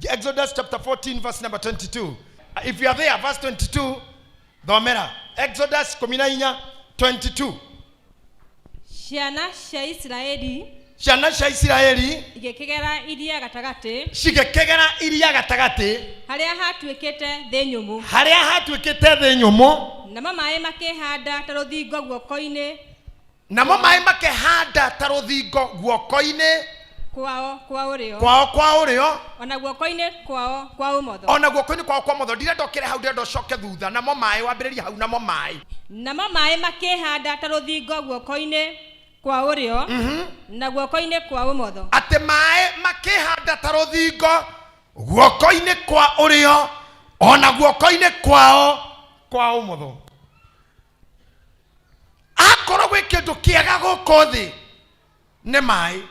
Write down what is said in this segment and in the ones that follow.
Exodus chapter 14 verse number 22. If you are there, verse 22, thomera. Exodus 14 22. Ciana cia Isiraeli Ciana cia Isiraeli igĩkĩgera iria gatagatĩ, cigĩkĩgera iria gatagatĩ, harĩa hatuĩkĩte thĩ nyũmũ, harĩa hatuĩkĩte thĩ nyũmũ. Namo maĩ makĩhanda ta rũthingo guoko-inĩ Namo maĩ makĩhanda ta rũthingo guoko-inĩ kwao kwa ũrĩo, kwao kwa ũrĩo, ona guoko-inĩ kwao kwa ũmotho. Ona guoko-inĩ kwao kwa ũmotho. Ndirenda ũkĩre hau, ndĩrenda ũcoke thutha. Namo maĩ, wambĩrĩrie hau, namo maĩ. Namo maĩ makĩhanda ta rũthingo guoko-inĩ kwa ũrĩo na guoko-inĩ kwa ũmotho. Atĩ maĩ makĩhanda ta rũthingo guoko-inĩ kwa ũrĩo ona guoko-inĩ kwao kwa ũmotho. Akorwo gwĩ kĩndũ kĩega gũkũ thĩ nĩ maĩ,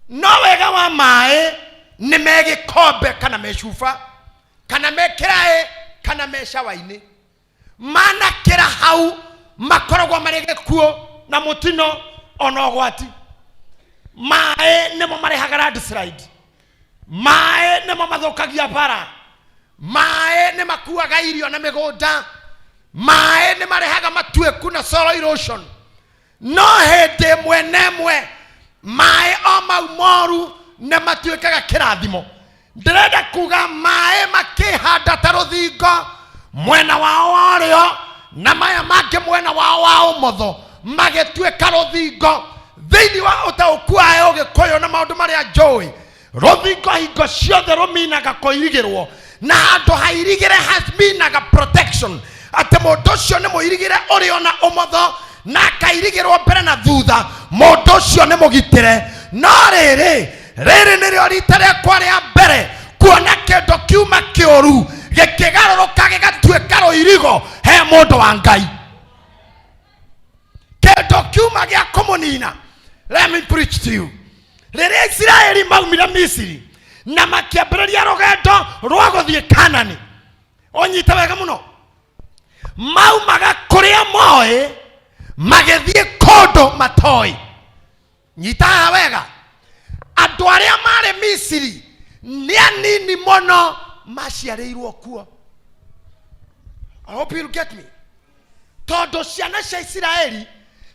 no wega wa maĩ nĩ me gĩkombe kana me cuba kana me kĩraĩ kana me cawa-inĩ. Manakĩra hau makoragwo marĩ gĩkuũ na mũtino ona ũgwati. Maĩ nĩmo marehaga landslide, maĩ nĩmo mathũkagia bara, maĩ nĩ makuaga irio na mĩgũnda, maĩ nĩ marehaga matuĩku na soil erosion. No hĩndĩ ĩmwe na ĩmwe maĩ o mau moru nĩ matuĩkaga kĩrathimo. Ndĩrenda kuga maĩ makĩhanda ta rũthingo mwena wao wa ũrĩo na maya mangĩ mwena wao wa ũmotho magĩtuĩka rũthingo. Thĩinĩ wa ũtaũku wa Ũgĩkũyũ na maũndũ marĩa njũĩ, rũthingo hingo ciothe rũminaga kũirigĩrwo, na handũ hairigĩre haminaga protection, atĩ mũndũ ũcio nĩ mũirigĩre ũrĩo na ũmotho na akairigĩrwo mbere na thutha, mũndũ ũcio nĩ mũgitĩre. No rĩrĩ, rĩrĩ nĩrĩo rita rĩakwa rĩa mbere kuona kĩndũ kiuma kĩũru gĩkĩgarũrũka gĩgatuĩka rũirigo he mũndũ wa Ngai, kĩndũ kiuma gĩa kũmũnina. Let me preach to you. Rĩrĩa Isiraeli maumire Misiri na makĩambĩrĩria rũgendo rwa gũthiĩ Kanani, ũnyite wega mũno, maumaga kũrĩa moĩ magĩthiĩ kũndũ matoĩ. Nyita haha wega, andũ arĩa marĩ Misiri nĩ anini mũno maciarĩirwo kuo. I hope you'll get me. Tondũ ciana cia Isiraeli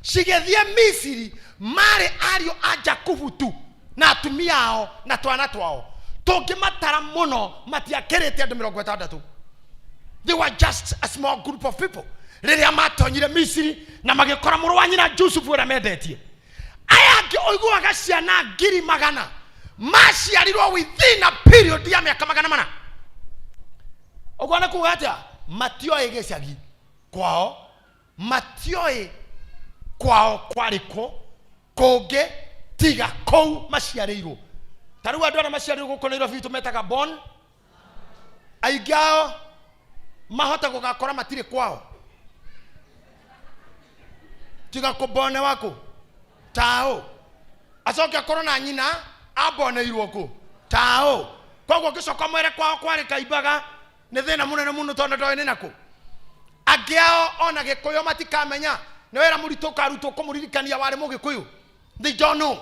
cigĩthiĩ Misiri marĩ ariũ a Jakubu tu na atumia ao na twana twao, tũngĩmatara mũno matiakĩrĩte andũ 60. They were just a small group of people rĩrĩa matonyire Misiri na magĩkora mũrũ wa nyina Jusufu ũrĩa mendetie. Aya angĩ ũiguaga ciana ngiri magana maciarirwo within a period ya mĩaka 400. Ũguo nĩ kuga atĩa? Matioĩ gĩcagi kwao, matioĩ kwao kwarĩ kũ kũngĩ tiga kũu maciarĩirwo. Ta rĩu andũ arĩa maciarĩirwo gũkũ Nairobi tũmetaga born, aingĩ ao mahota gũgakora matirĩ kwao tiga kũbone waku taũ, acoke akorwo na nyina aboneirwo kũ taũ. Koguo ngĩcoka mwere kwao kwarĩ kaimbaga nĩ thĩna mũnene mũno, tondũ ndoĩ nĩ nakũ. Angĩ ao ona Gĩkũyũ matikamenya, nĩ wĩra mũritũ ũkarutwo kũmũririkania warĩ Mũgĩkũyũ. They don't know.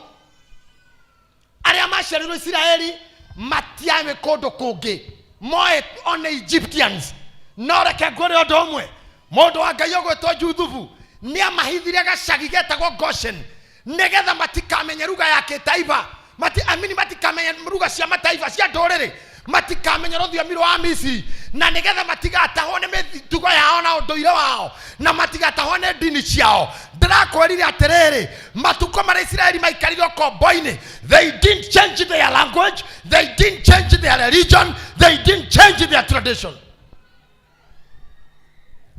Arĩa maciarirwo Isiraeli matiarĩ kũndũ kũngĩ moĩ one Egyptians. No reke ngwĩre ũndũ ũmwe, mũndũ wa Ngai ũgwĩtwo Juthubu nĩ amahithire gacagi getagwo Goshen nĩgetha matikamenye ruga ya kĩtaiba, mati, amini matikamenye ruga cia mataiba cia ndũrĩrĩ, matikamenye rũthiomi rwa Misiri, na nĩgetha matigatahwo nĩ mĩtugo yao na ũndũire wao, na matigatahwo nĩ ndini ciao. Ndĩrakwĩrire atĩrĩrĩ, matukũ marĩa Isiraeli maikarire ũkombo-inĩ, they didn't change their language, they didn't change their religion, they didn't change their tradition.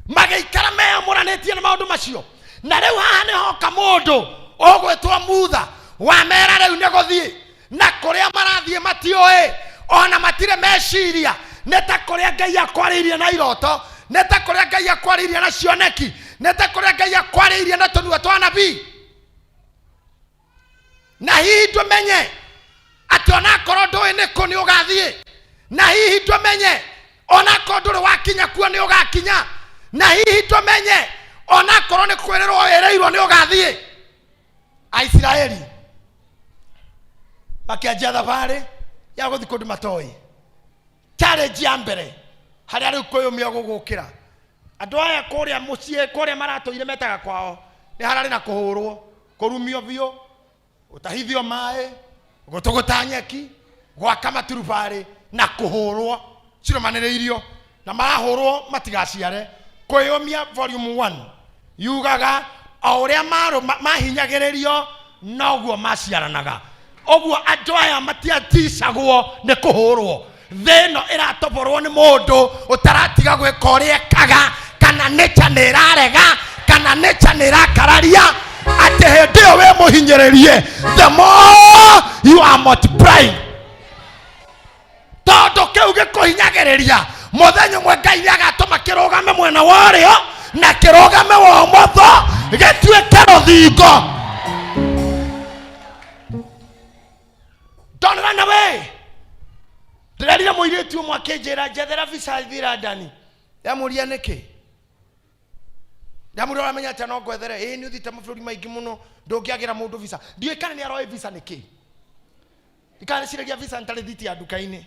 Magĩikara meyamũranĩtie na maũndũ macio. Na rĩu haha nĩ hoka mũndũ ũgwĩtwo Mutha wamera rĩu nĩ gũthiĩ, na kũrĩa marathiĩ matiũĩ, ona matirĩ meciria. Nĩ ta kũrĩa Ngai akwarĩirie na iroto, nĩ ta kũrĩa Ngai akwarĩirie na cioneki, nĩ ta kũrĩa Ngai akwarĩirie na tũnua twa nabii. Na hihi ndũmenye atĩ onakorwo ndũĩ nĩ kũ nĩ ũgathiĩ, na hihi ndũmenye onakorwo ndũrĩ wakinya kuo nĩ ũgakinya, na hihi ndũmenye onakorwo nĩ kwĩrĩrwo wĩrĩirwo nĩ ũgathiĩ. Aisiraeli makĩanjia thabarĩ ya gũthiĩ kũndũ matoĩ. Challenge ya mbere harĩa rĩu kwĩyũmia gũgũkĩra andũ aya kũrĩa mũciĩ kũrĩa maratũire metaga kwao nĩ hararĩ na kũhũrwo, kũrumio biũ, gũtahithio maĩ, gũtũgũta nyeki, gwaka maturubarĩ na kũhũrwo cirũmanĩrĩirio na marahũrwo matigaciare. Kwĩyũmia volume 1 yugaga o ũrĩa mahinyagĩrĩrio noguo maciaranaga. Ũguo andũ aya matiaticagwo nĩ kũhũrwo. Thĩ ĩno ĩratoborwo nĩ mũndũ ũtaratiga gwĩka ũrĩa ekaga, kana nature nĩ ĩrarega, kana nature nĩ ĩrakararia atĩ hĩndĩ ĩyo wĩ mũhinyĩrĩrie, the more you are multiplying, tondũ kĩu gĩkũhinyagĩrĩria mũthenya ũmwe Ngai nĩ agatũma kĩrũgame mwena wa ũrĩo na kĩrũgame wa ũmotho, gĩtuĩke rũthingo. Don't run away. Ndĩrerire mũirĩtu ũmwe akĩnjĩra, njethera visa thiĩ London. Ndamũria nĩkĩ, ndamũria ũramenya atĩa no ngwethere? Ĩĩ, nĩ ũthiĩte mabũrũri maingĩ mũno, ndũngĩagĩra mũndũ visa. Ndiũĩ kana nĩ aroĩ visa nĩkĩ, ndikaneciragia visa nĩ ta rĩthiti ya nduka-inĩ.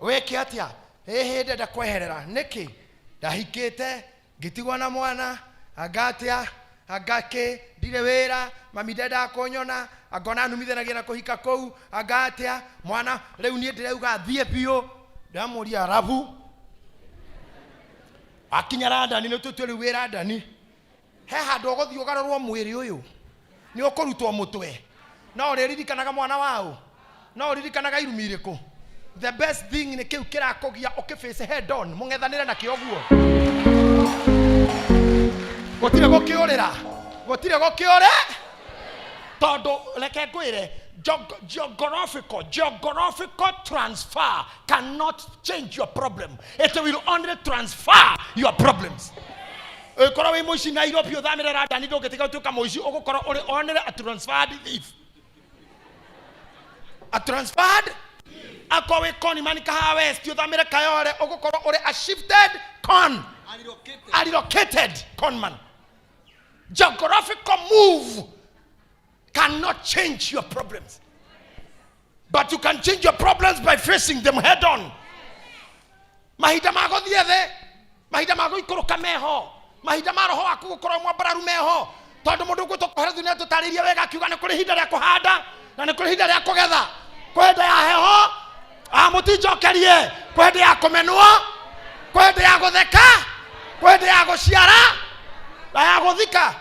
Wĩke atĩa? Ĩhĩ, ndenda kweherera. Nĩkĩ? Ndahikĩte ngĩtigwo na mwana, anga atĩa, anga kĩ, ndirĩ wĩra, mami ndendaga kũnyona, angona numithanagia na kũhika kũu, anga atĩa, mwana rĩu niĩ ndĩrauga thiĩ biũ. Ndamũria rabu akinya Randani, nĩ tũtue rĩu wĩ Randani, he handũ ũgũthiĩ ũgarũrwo mwĩrĩ ũyũ, nĩ ũkũrutwo mũtwe, no ũrĩririkanaga mwana waũ, no ũririkanaga irumi irĩkũ. The best thing nĩ kĩu kĩrakũgia ũkĩface head on, mũng'ethanĩre nakĩo ũguo, gũtirĩ gũkĩũrĩra, gũtirĩ gũkĩũrĩ, tondũ reke ngwĩre, geographical transfer cannot change your problem, it will only transfer your problems. Ũngĩkorwo wĩ mũici Nairobi ũthamĩre London, ndũngĩtiga gũtuĩka mũici, ũgũkorwo ũrĩ only a transferred thief, a transferred. Akorwo wĩ conman Kahawa West ũthamĩre Kayole, ũgũkorwo ũrĩ a shifted con, a relocated conman. Geographical move cannot change your problems, but you can change your problems by facing them head on. Mahinda ma gũthiĩ thĩ, mahinda ma gũikũrũka meho, mahinda ma roho waku gũkorwo mwambararu meho, tondũ mũndũ ũgwĩtwo Kohelethu nĩ atũtarĩirie wega akiuga nĩ kũrĩ ihinda rĩa kũhanda na nĩ kũrĩ ihinda rĩa kũgetha, kwĩ hĩndĩ ya heho, mũtinjokerie, kwĩ hĩndĩ ya kũmenwo, kwĩ hĩndĩ ya gũtheka, kwĩ hĩndĩ ya gũciara na ya gũthika.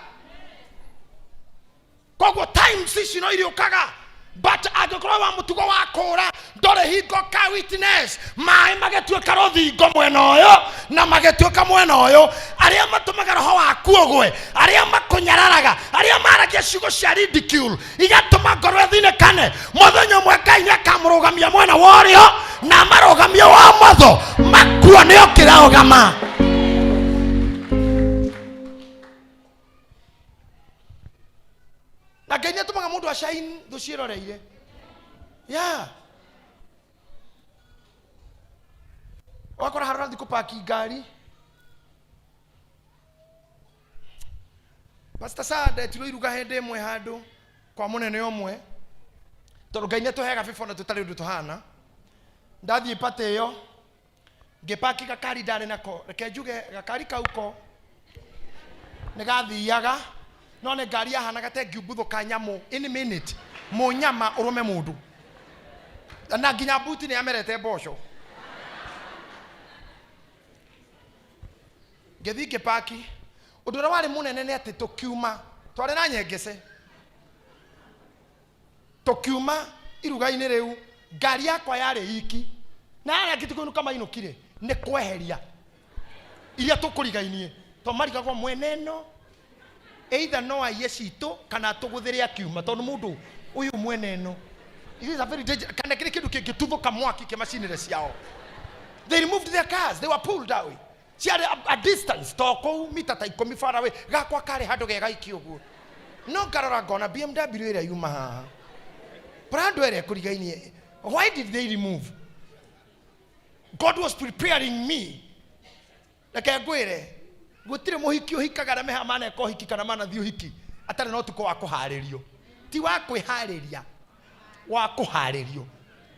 Koguo times ici no iriũkaga, but angĩkorwo wa mũtugo wa kũũra, ndũrĩ hingo ka witness maĩ magĩtuĩka rũthingo mwena ũyũ na magĩtuĩka mwena ũyũ. Arĩa matũmaga roho waku ũgwe, arĩa makũnyararaga, arĩa maragia ciugo cia ridicule igatũma ngoro ĩthinĩkane, mũthenya ũmwe Ngai nĩ akamũrũgamia mwena wa ũrĩo na amarũgamie wa ũmotho, makuo nĩ ũkĩrũgama. Na Ngai nĩ atũmaga mũndũ acain thũ ciĩroreire ya ũgakora harĩa ũrathiĩ kũpaki ngari. Pastor Saa ndetirwo iruga hĩndĩ ĩmwe handũ kwa mũnene ũmwe, tondũ Ngai nĩ atũheaga bĩbo na tũtarĩ ũndũ tũhana. Ndathiĩ patĩ ĩyo ngĩpaki gakari ndarĩ nako, reke njuge gakari kau ko nĩ gathiaga, no nĩ ngari yahanaga ta ĩngiumbuthũka nyamũ any minute, mũnyama ũrũme mũndũ, na nginya mbuti nĩ yamerete mboco. Ngĩthiĩ ngĩpaki. Ũndũ ũrĩa warĩ mũnene nĩ atĩ tũkiuma, twarĩ na nyengece, tũkiuma iruga-inĩ rĩu, ngari yakwa yarĩ iki na arĩa angĩ tikũinũka mainũkire nĩ kweheria iria tũkũrigainie, to marigagwo mwene ĩno either no aiye citũ kana atũgũthĩre akiuma, tondũ mũndũ ũyũ mwene ĩno, it is a very dangerous, kana kĩrĩ kĩndũ kĩngĩtuthũka mwaki kĩmacinĩre ciao. They removed their cars, they were pulled away, ciarĩ a distance to kũu mita ta 10 far away. Gakwa karĩ handũ gega iki ũguo, no ngarora ngona BMW ĩrĩa yuma haha, Prado ĩrĩa ĩkũrigainie. Why did they remove? God was preparing me. Reke ngwĩre, gũtirĩ mũhiki ũhikaga arĩa meha maneka ũhiki kana manathiĩ ũhiki atarĩ na ũtukũ wa kũharĩrio, ti wa kwĩharĩria, wa kũharĩrio.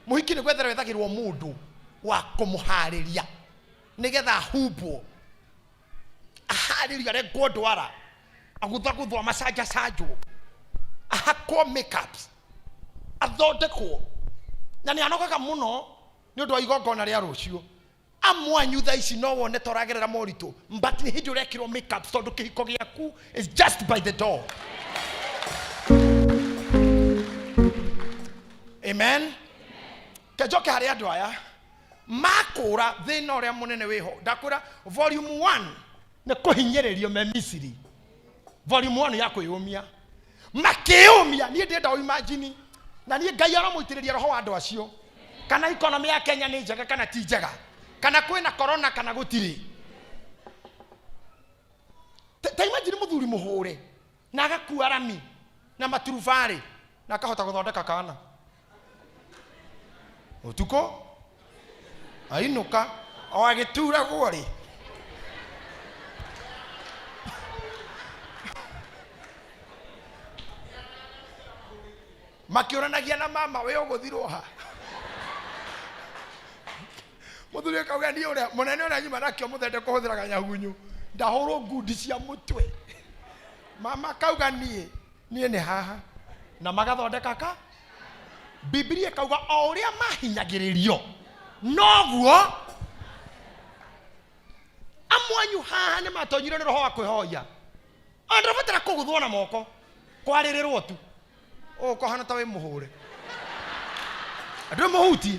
Mũhiki nĩ gwetherwo ethagĩrwo mũndũ wa kũmũharĩria nĩgetha ahumbwo, aharĩrio, arengwo ndwara, aguthaguthwo, amacanjacanjwo, ahakwo makeups, athondekwo, na nĩ anogaga mũno nĩ ũndũ wa igongona rĩa rũciũ. Amwanyu thaa ici no wone ta ũragerera moritũ, but nĩ hĩndĩ ũrekĩrwo makeups tondũ kĩhiko gĩaku is just by the door. Amen. Kenjoke harĩ andũ aya makũra thĩna ũrĩa mũnene wĩho. Ndakwĩra volume 1 nĩ kũhinyĩrĩrio me Misiri, volume 1 ya kwĩyũmia, makĩyũmia. Niĩ ndĩrenda ũimagine, na niĩ Ngai aramũitĩrĩria roho wa andũ acio, kana economy ya Kenya nĩ njega kana ti njega, kana kwĩna corona kana gũtirĩ. Ta imagine mũthuri mũhũre na agakua rami na maturubarĩ na akahota gũthondeka kana ũtukũ ainũka o agĩturagwo rĩ. Makĩũranagia na mama, we ũgũthirwo ha? Mũthuri akauga, niĩ ũrĩa mũnene ũrĩa nyuma nakĩo mũthende kũhũthĩraga nyagunyu, ndahũrwo ngundi cia mũtwe. Mama akauga, niĩ nĩ haha. Na magathondeka ka Bibilia ĩkauga o ũrĩa mahinyagĩrĩrio noguo. Amwanyu haha nĩ matonyire nĩ roho wa kwĩhoia, ona ndũrabatara kũguthwo na moko, kwarĩrĩrwo tu ũkũhana ta wĩ mũhũre, ndũrĩ mũhuti.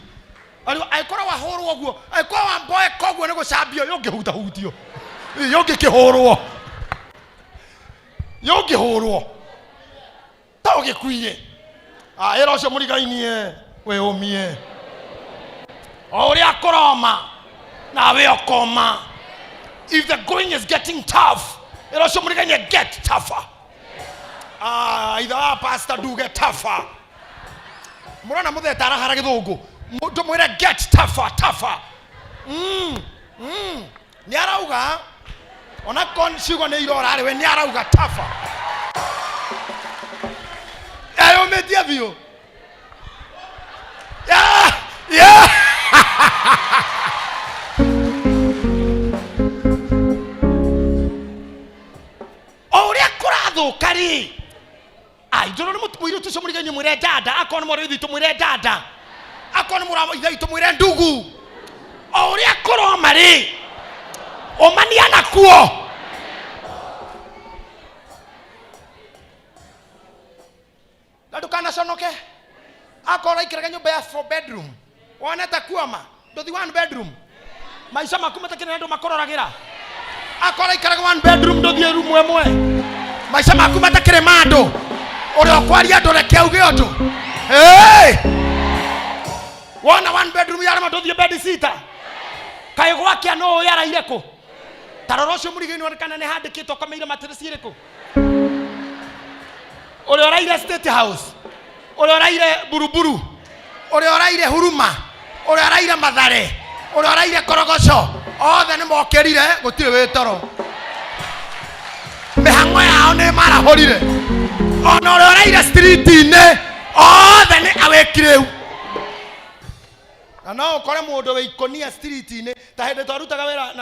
Angĩkorwo wahũrwo ũguo, angĩkorwo wamboeka ũguo nĩ gũcambio, yũngĩhutahutio, yũngĩkĩhũrwo, yũngĩhũrwo ta ũgĩkuire. Ĩra ũcio mũrigainie wĩyũmie o ũrĩa kũroma nawe ũkoma. If the going is getting tough, ĩra ũcio mũrigainie, get tougher. Ithe wa pastor nduge tougher. Mũrona mũtheta arahara gĩthũngũ, ndũmwĩre get tougher, tougher. Nĩ arauga ona kon ciugo nĩ irora rĩ, we nĩ arauga tougher, eyũmĩtie biũ. Yeah. O ũrĩa kũrathũka rĩ, aingĩrwo nĩ mũirĩtu ũcio mũrigainie, mwĩre dada, akorwo nĩ mwarĩ wa ithe witũ mwĩre dada, akorwo nĩ mũrũ wa ithe witũ mwĩre ndugu. O ũrĩa kũroma rĩ, ũmania nakuo. Na ndũkanaconoke akorwo ũraikaraga nyũmba ya 4 bedroom, wone ta kuoma, ndũthi 1 bedroom, maica maku matakĩrĩ na andũ makũroragĩra. Akorwo ũraikaraga 1 bedroom, ndũthiĩ rumu ĩmwe, maica maku matakĩrĩ ma andũ. Ũrĩa ũkwaria andũ reke auge ũndũ. Hey! Wona 1 bedroom yarema, ndũthiĩ bed sita. Kaĩ gwakĩa nũ ũyũ araire kũ? Ta rora ũcio mũrigĩinĩ, kana nĩ handĩkĩtwo komeire matirisi ĩrĩkũ. Ũrĩa ũraire State House, ũrĩa ũraire Buruburu, ũrĩa ũraire Huruma, ũrĩa ũraire Mathare, ũrĩa ũraire Korogoco, othe nĩ mokĩrire, gũtirĩ wĩ toro. Mĩhang'o yao nĩ marahũrire. Ona ũrĩa ũraire street-inĩ, othe nĩ awĩki rĩu. Na no ũkore mũndũ wĩ ikũnia street-inĩ. Ta hĩndĩ twarutaga wĩra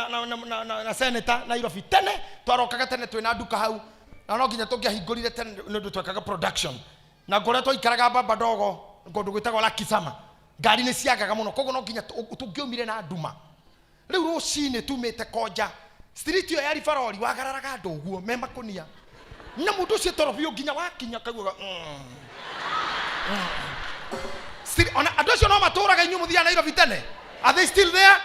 na senator Nairobi tene, twarokaga tene twĩna nduka hau, na no nginya tũngĩahingũrire tene nĩ ũndũ twekaga production. Na kũrĩa twaikaraga Baba Dogo, kũndũ gwĩtagwo Lucky Summer, ngari nĩ ciagaga mũno, koguo no nginya tũngĩaumire na nduma. Rĩu rũcinĩ tumĩte Konja street ĩyo ya Ribarori, wagararaga andũ ũguo me makũnia, na mũndũ ũcio toro biũ nginya wakinya kaiguaga Still, ona andũ acio no matũraga. Inyuĩ mũthiaga Nairobi tene, are they still there?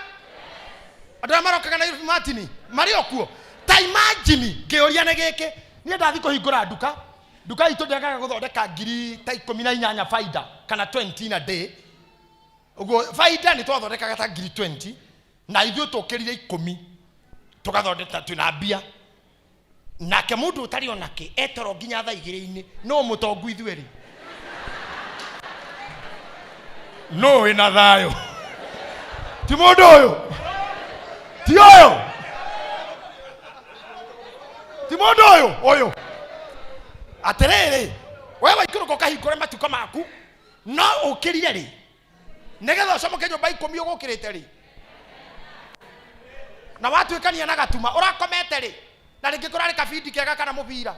Andũ arĩa marokaga Nairobi matini marĩ o kuo? Ta imagine, ngĩũria nĩ gĩkĩ, niĩ ndathi kũhingũra nduka, nduka itũ ndĩagaga gũthondeka ngiri ta 18 faida kana 20 in a day ũguo. Faida nĩ twathondekaga ta ngiri 20, na ithuĩ tũkĩrire 10, tũgathondeka twĩna mbia. Nake mũndũ ũtarĩ onake etoro nginya thaa 2-inĩ. No mũtongu ithuĩ rĩ, no wĩna thayũ? Ti mũndũ ũyũ, ti ũyũ, ti mũndũ ũyũ ũyũ. Atĩrĩrĩ, we waikũrũka ũkahingũre matuka maku, no ũkĩrire rĩ. Nĩgetha ũcomoke nyũmba ikũmi ũgũkĩrĩte rĩ? Na watuĩkania na gatuma ũrakomete rĩ? Na rĩngĩ kũrarĩ kabindi kega kana mũbira.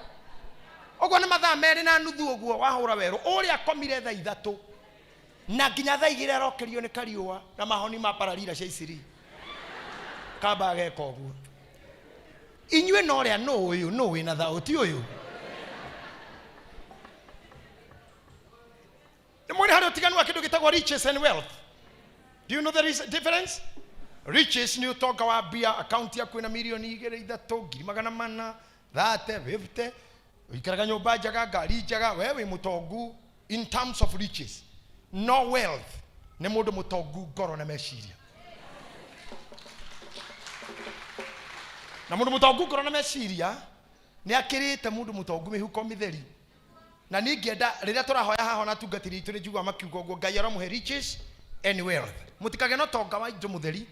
Ũguo nĩ mathaa merĩ na nuthu ũguo wahũra werũ. Ũrĩa akomire thaa ithatũ na nginya thaa igĩrĩ arokerio nĩ kariũa na mahoni ma pararira cia isiri. Kamba ageka ũguo. Inyuĩ no ũrĩa nũ ũyũ nũ wĩna thauti ũyũ? Nĩ mwĩrĩ harĩ ũtiganu wa kĩndũ gĩtagwo riches and wealth. Do you know the difference? Riches nĩ ũtonga wa mbia, akaunti yaku ĩna mirioni igĩrĩ, ithatũ, ngiri magana mana, thate, fifty, ũikaraga nyũmba njega, ngari njega, we wĩ mũtongu in terms of riches. No wealth nĩ mũndũ mũtongu ngoro na meciria. Na mũndũ mũtongu ngoro na meciria nĩ akĩrĩte mũndũ mũtongu mĩhuko mĩtheri. Na niĩ ingĩenda rĩrĩa tũrahoya haha ona atungatĩri aitũ nĩ njiguaga makiuga ũguo, Ngai aramũhe riches and wealth. Mũtikagĩe na ũtonga wa indo mũtheri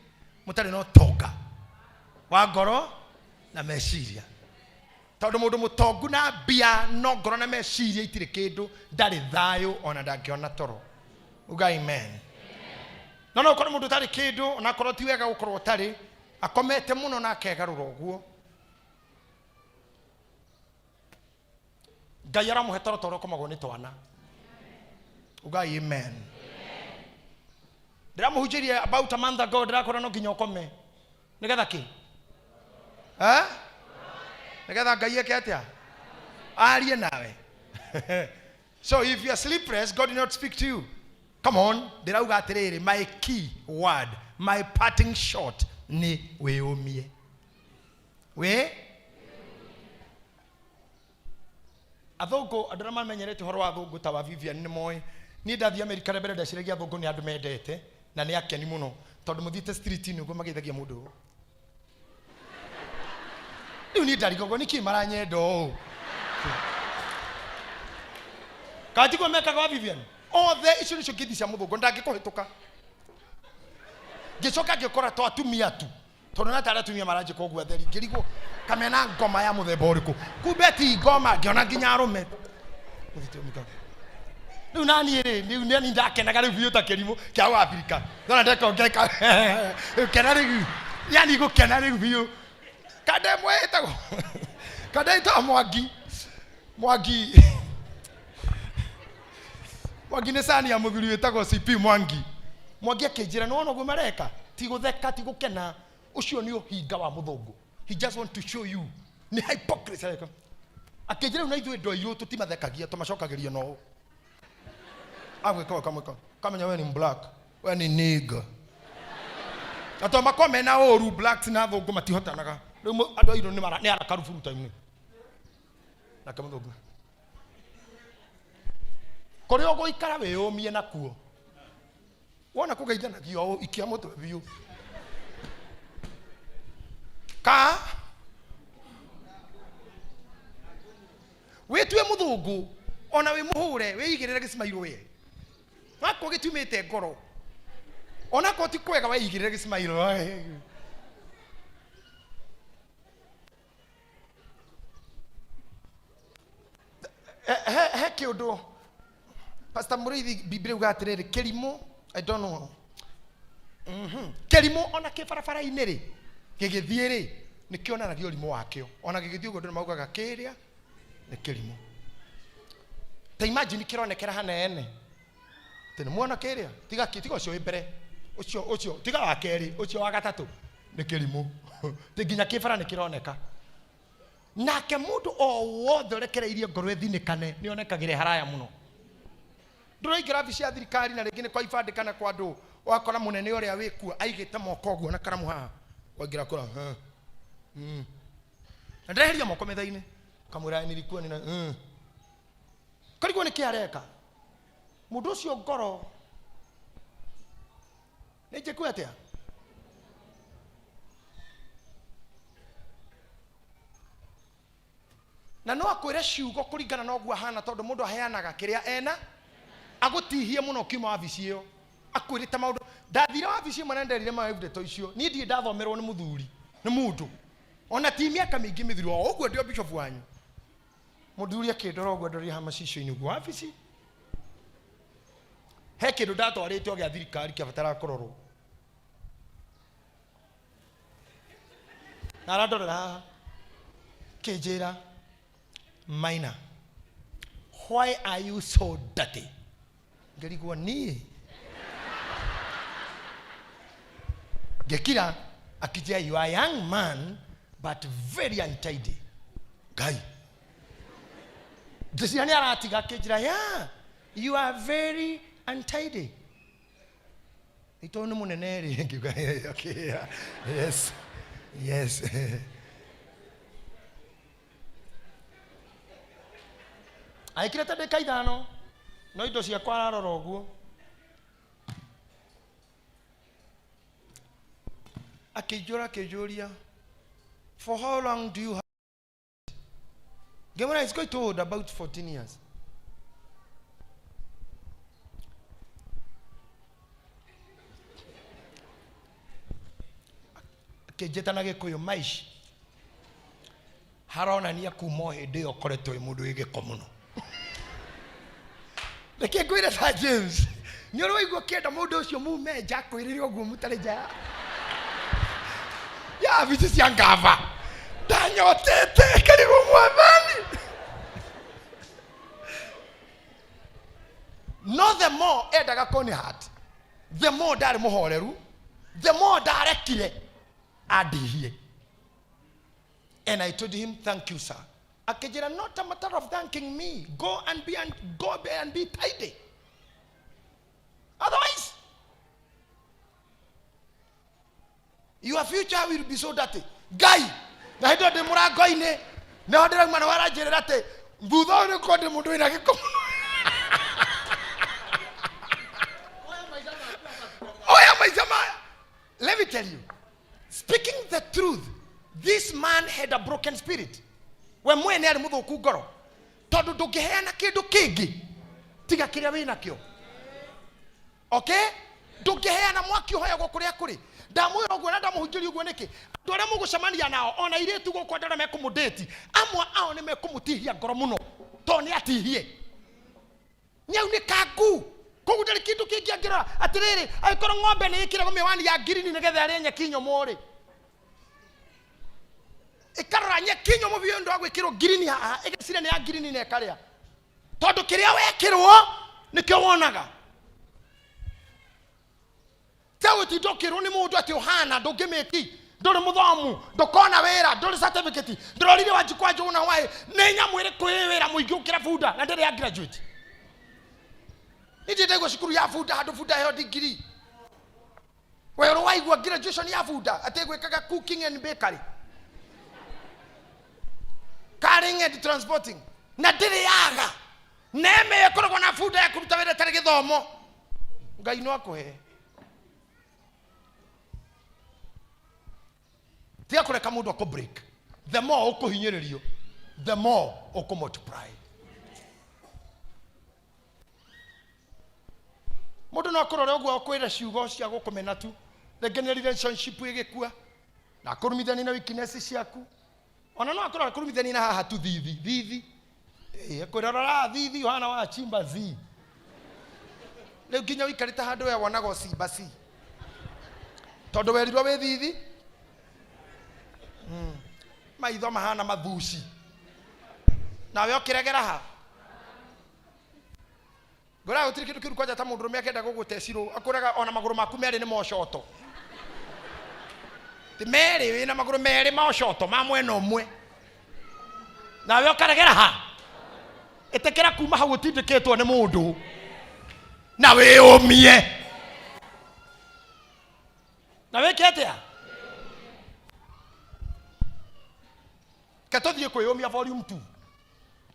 mũtarĩ na ũtonga wa ngoro na meciria. Tondũ mũndũ mũtongu na mbia no ngoro na meciria itirĩ kĩndũ, ndarĩ thayũ ona ndangĩona toro. Uga amen. No no ũkorwo mũndũ ũtarĩ kĩndũ ona akorwo ti wega gũkorwo ũtarĩ, akomete mũno na akegarũra ũguo. Ngai aramũhe toro ta ũrĩa ũkomagwo nĩ twana. Ugai amen. Ndĩramũhunjĩirie about a month ago, ndĩrakwĩra no nginya ũkome. Nĩgetha kĩ? Eh? Nĩgetha Ngai eke atĩa? Arie nawe. So if you are sleepless, God will not speak to you. Come on, ndĩrauga atĩrĩrĩ, my key word, my parting shot nĩ wĩyũmie. Wĩ athũngũ, andũ arĩa mamenyerete ũhoro wa athũngũ ta wa Vivian nĩ moĩ. Niĩ ndathiĩ Amerika rĩa mbere ndeciragia athũngũ nĩ andũ mendete na nĩ akeni mũno, tondũ mũthiĩte street-inĩ ũguo mageithagia mũndũ ũũ. Rĩu niĩ ndarigagwo nĩkĩ maranyenda ũũ. Kana tiguo mekaga wa Vivian? Othe icio nĩcio ngeithi cia mũthũngũ, ndangĩkũhĩtũka. Ngĩcoka ngĩkora to atumia tu. Tondũ na tarĩ atumia maranjĩka ũguo atheri, ngĩrigwo kamena ngoma ya mũthemba ũrĩkũ. Kumbe ti ngoma, ngĩona nginya arũme. Rĩu naniĩ rĩ, rĩu nani ndakenaga rĩu biũ ta kĩrimũ kĩa Waafrika. Ndona ndeka ngeka, gũkena rĩu, yani gũkena rĩu biũ. Kande ĩmwe ĩtagwo, kande ĩtagwo Mwangi, Mwangi, Mwangi nĩ cani ya mũthuri wĩtagwo CP Mwangi. Mwangi akĩnjĩra, nĩ wona ũguo mareka, ti gũtheka, ti gũkena, ũcio nĩ ũhinga wa mũthũngũ. He just want to show you. Nĩ hypocrisy areka. Akĩnjĩra rĩu na ithuĩ andũ airũ tũtimathekagia, tũmacokagĩria na ũũ. Agwĩka ũũ akamwĩka, kamenya we ni black, we ni nigga. Na tondũ makoragwo mena ũru, blacks na athũngũ matihotanaga. Rĩu andũ airũ nĩ arakaru buruta-inĩ. Nake mũthũngũ. Kũrĩa ũgũikara wĩyũmie nakuo. Wona kũgeithanagia ũũ, ikia mũtwe biũ. Ka wĩtue mũthũngũ ona wĩ mũhũre wĩigĩrĩre gĩcimairũ we wako gĩtiumĩte ngoro onakorwo ti kwega weigĩrĩre gĩcimairũ. He kĩũndũ Pastor Mũrĩithi Biblia uga atĩrĩrĩ, kĩrimũ, I don't know. Kĩrimũ ona kĩ barabara-inĩ rĩ, gĩgĩthiĩ rĩ, nĩ kĩonanagia ũrimũ wakĩo. Ona gĩgĩthiĩ ũguo andũ nĩ maugaga kĩrĩa nĩ kĩrimũ. Ta imagine kĩronekera hanene. Atĩ nĩ muona kĩrĩa, tiga kĩ, tiga ũcio wĩ mbere, ũcio, ũcio, tiga wa kerĩ, ũcio wa gatatũ nĩ kĩrimũ. Atĩ nginya kĩbara nĩ kĩroneka. Nake mũndũ o wothe ũrekereirie ngoro ĩthinĩkane nĩ onekagĩre haraya mũno. Ndũraingĩra wabici ya thirikari na rĩngĩ nĩ kwa ibandĩ kana kwa andũ, ũgakora mũnene ũrĩa wĩkuo aigĩte moko ũguo na karamu haha, waingĩra kũra, Na ndeheria moko metha-inĩ, kamwĩra nilikuwa nina, Karigwo nĩ kĩ areka mũndũ ũcio ngoro nĩ njĩkue atĩa? Na no akwĩre ciugo kũringana na ũguo ahana, tondũ mũndũ aheanaga kĩrĩa ena, agũtihie mũno ũkiuma wabici ĩyo akwĩrĩte maũndũ. Ndathire wabici ĩmwe na nderire my wife ndeto icio, niĩ ndirĩ ndathomerwo nĩ mũthuri, nĩ mũndũ ona ti mĩaka mĩingĩ mĩthiru, o ũguo ndĩ o bishop wanyu. Mũthuri akĩndora ũguo, andoria haha macicio-inĩ ũguo wabici. He kĩndũ ndatwarĩte o gĩa thirikari kĩabataraga kũrorwo. Na arandorera haha. Kĩnjĩra, Maina, why are you so dirty? Ngĩrigwo niĩ. Ngĩkira, akĩnjĩra you are a young man but very untidy. Ngai. Ngĩciria nĩ aratiga akĩnjĩra yeah, you are very untidy. Nĩ tondũ nĩ mũnene rĩ, ngiuga okay, yeah. Yes. Yes. Aikire ta ndagĩka ithano no indo ciakwa ararora ũguo. Akĩnjũra akĩnjũria for how long do you have ngĩmwĩra it's going to hold about 14 years. Akĩnjĩta na Gĩkũyũ maici haronania kuma o hĩndĩ ĩyo ũkoretwo wĩ mũndũ wĩ gĩko mũno. Reke ngwĩre Sir James, nĩ ũrĩ waigua ũkĩenda mũndũ ũcio mume nja akwĩrĩre ũguo mũtarĩ nja ya ya wabici cia ngava. Ndanyotete karigwo mwathani. No the more endaga kũni heart, the more ndarĩ mũhoreru, the more ndarekire andihie. And I told him, thank you, sir. Akĩnjĩra, not a matter of thanking me. Go and be, and, go and be tidy. Otherwise, your future will be so dirty. Ngai, na hĩndĩ ĩyo ndĩ mũrango-inĩ, nĩho ndĩrauma na waranjĩrĩra atĩ thutha ũyũ nĩkorwo ndĩ mũndũ wĩna gĩko mũno. Oya maica maya. Let me tell you, speaking the truth, this man had a broken spirit. We mwene arĩ mũthũku ngoro, tondũ ndũngĩheana kĩndũ kĩngĩ tiga kĩrĩa wĩ nakĩo. Okay? Ndũngĩheana mwaki ũhoyagwo kũrĩa kũrĩ. Ndamwĩra ũguo na ndamũhunjĩria ũguo nĩkĩ? Andũ arĩa mũgũcemania nao ona airĩtu gũkũ andũ arĩa mekũmũdate, amwe ao nĩ mekũmũtihia ngoro mũno tondũ nĩ atihie. Nĩaunĩkangu. Koguo ndarĩ kĩndũ kĩngĩ angĩrora. Atĩrĩrĩ, angĩkorwo ng'ombe nĩ ĩkĩragwo mĩwani ya ngirini nĩgetha ĩrĩe nyeki nyũmũ-rĩ, ĩkarora nyeki nyũmũ biũ nĩ ũndũ wa gwĩkĩrwo ngirini haha, ĩgeciria nĩ ya ngirini na ĩkarĩa. Tondũ kĩrĩa wekĩrwo nĩkĩo wonaga. Tiga gũtinda ũkĩrwo nĩ mũndũ atĩ ũhana ndũngĩmĩki, ndũrĩ mũthomu, ndũkona wĩra, ndũrĩ certificate. Ndĩrorire Wanjikũ wa Njũgũna hwaĩ, nĩ nyamũ ĩrĩkũ ĩ wĩra mũingĩ gũkĩra bunda na ndĩrĩ ya graduate? Niĩ ndirĩ ndaigua cukuru ya bunda handũ bunda ĩheo degree. We ũrĩ waigua graduation ya bunda atĩ ĩgwĩkaga cooking and bakery, carrying and transporting, na ndĩrĩ yaga neme ĩkoragwo na bunda ya kũruta wĩra ĩtarĩ gĩthomo. Ngai no akũhe. Tiga kũreka mũndũ akũ break. The more ũkũhinyĩrĩrio, the more ũkũ multiply. Mũndũ no akũrore ũguo akwĩre ciugo cia gũkũmena tu, rĩngĩ nĩ relationship ĩgĩkua, na akũrumithanie na weakness ciaku. Ona no akũrore akũrumithanie na haha tu thithi thithi, akwĩra rora thithi ũhana wa chimba zi. Rĩu nginya ũikarĩte handũ we wonaga ũcimba ci, tondũ werirwo wĩ thithi. Maitho mahana mathuci, nawe ũkĩregera ha. Ngwĩraga gũtirĩ kĩndũ kĩũru kwanja ta mũndũrũme akĩenda gũgũtecirwo akũraga ona magũrũ maku merĩ nĩ mocoto. Ti merĩ, wĩna magũrũ merĩ mocoto ma mwena ũmwe, nawe ũkaregera ha. Ĩtĩkĩra kuma hau ũtindĩkĩtwo nĩ mũndũ na wĩyũmie na wĩke atĩa. Ke tũthiĩ kwĩyũmia volume 2.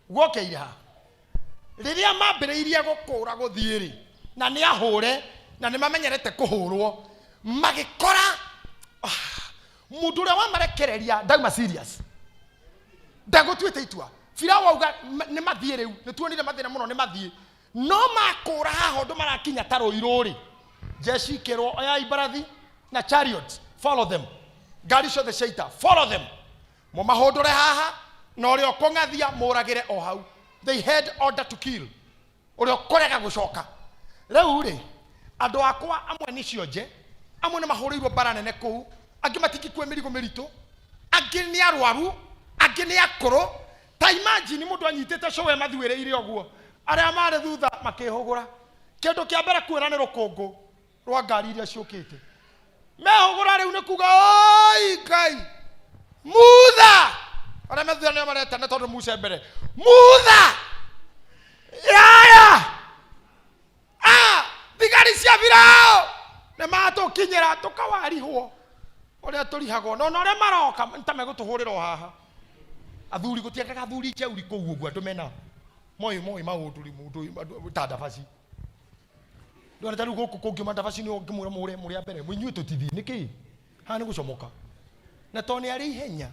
Guokeire ha rĩrĩa mambĩrĩirie gũkũra gũthiĩ rĩ, na nĩ ahũre na nĩ mamenyerete kũhũrwo, magĩkora mũndũ ũrĩa wamarekereria ndauma serious, ndagũtuĩte itua. Farao auga nĩ mathiĩ rĩu, nĩ tuonire mathĩna mũno, nĩ mathiĩ. No makũra haha ũndũ marakinya ta rũirũ rĩ, jeshi ikĩrwo oyai mbarathi na chariot, follow them, ngari ciothe cia ita, follow them, mũmahũndũre haha, na ũrĩa ũkũng'athia mũragĩre o hau. They had order to kill ũrĩa ũkũrega gũcoka. Rĩu rĩ, andũ akwa amwe nĩ cionje, amwe nĩ mahũrĩirwo mbara nene kũu, angĩ matingĩkua mĩrigo mĩritũ, angĩ nĩ arwaru, angĩ nĩ akũrũ. Ta imagine mũndũ anyitĩte cũwe mathuĩrĩire ũguo, arĩa marĩ thutha makĩhũgũra. Kĩndũ kĩa mbere kuona nĩ rũkũngũ rwa ngari iria ciũkĩte. Mehũgũra rĩu nĩ kuga oi Ngai, Mutha! Arĩa me thutha nĩo maretana tondũ Musa e mbere. Mutha! Yaya! Ah, thigari cia Firao nĩ matũkinyĩra tũkawarihwo ũrĩa tũrihagwo no na ũrĩa maroka nĩ ta megũtũhũrĩra o haha. Athuri gũtiagaga athuri njeuri kũu ũguo andũ mena moĩ moĩ maũndũ rĩ mũndũ andũ ta ndabaci. Ndona ta rĩu gũkũ kũngiuma ndabaci nĩ ũngĩmwĩra mũre mũrĩ a mbere inyuĩ tũtithiĩ nĩkĩ haha nĩ gũcomoka na tondũ nĩ arĩ ihenya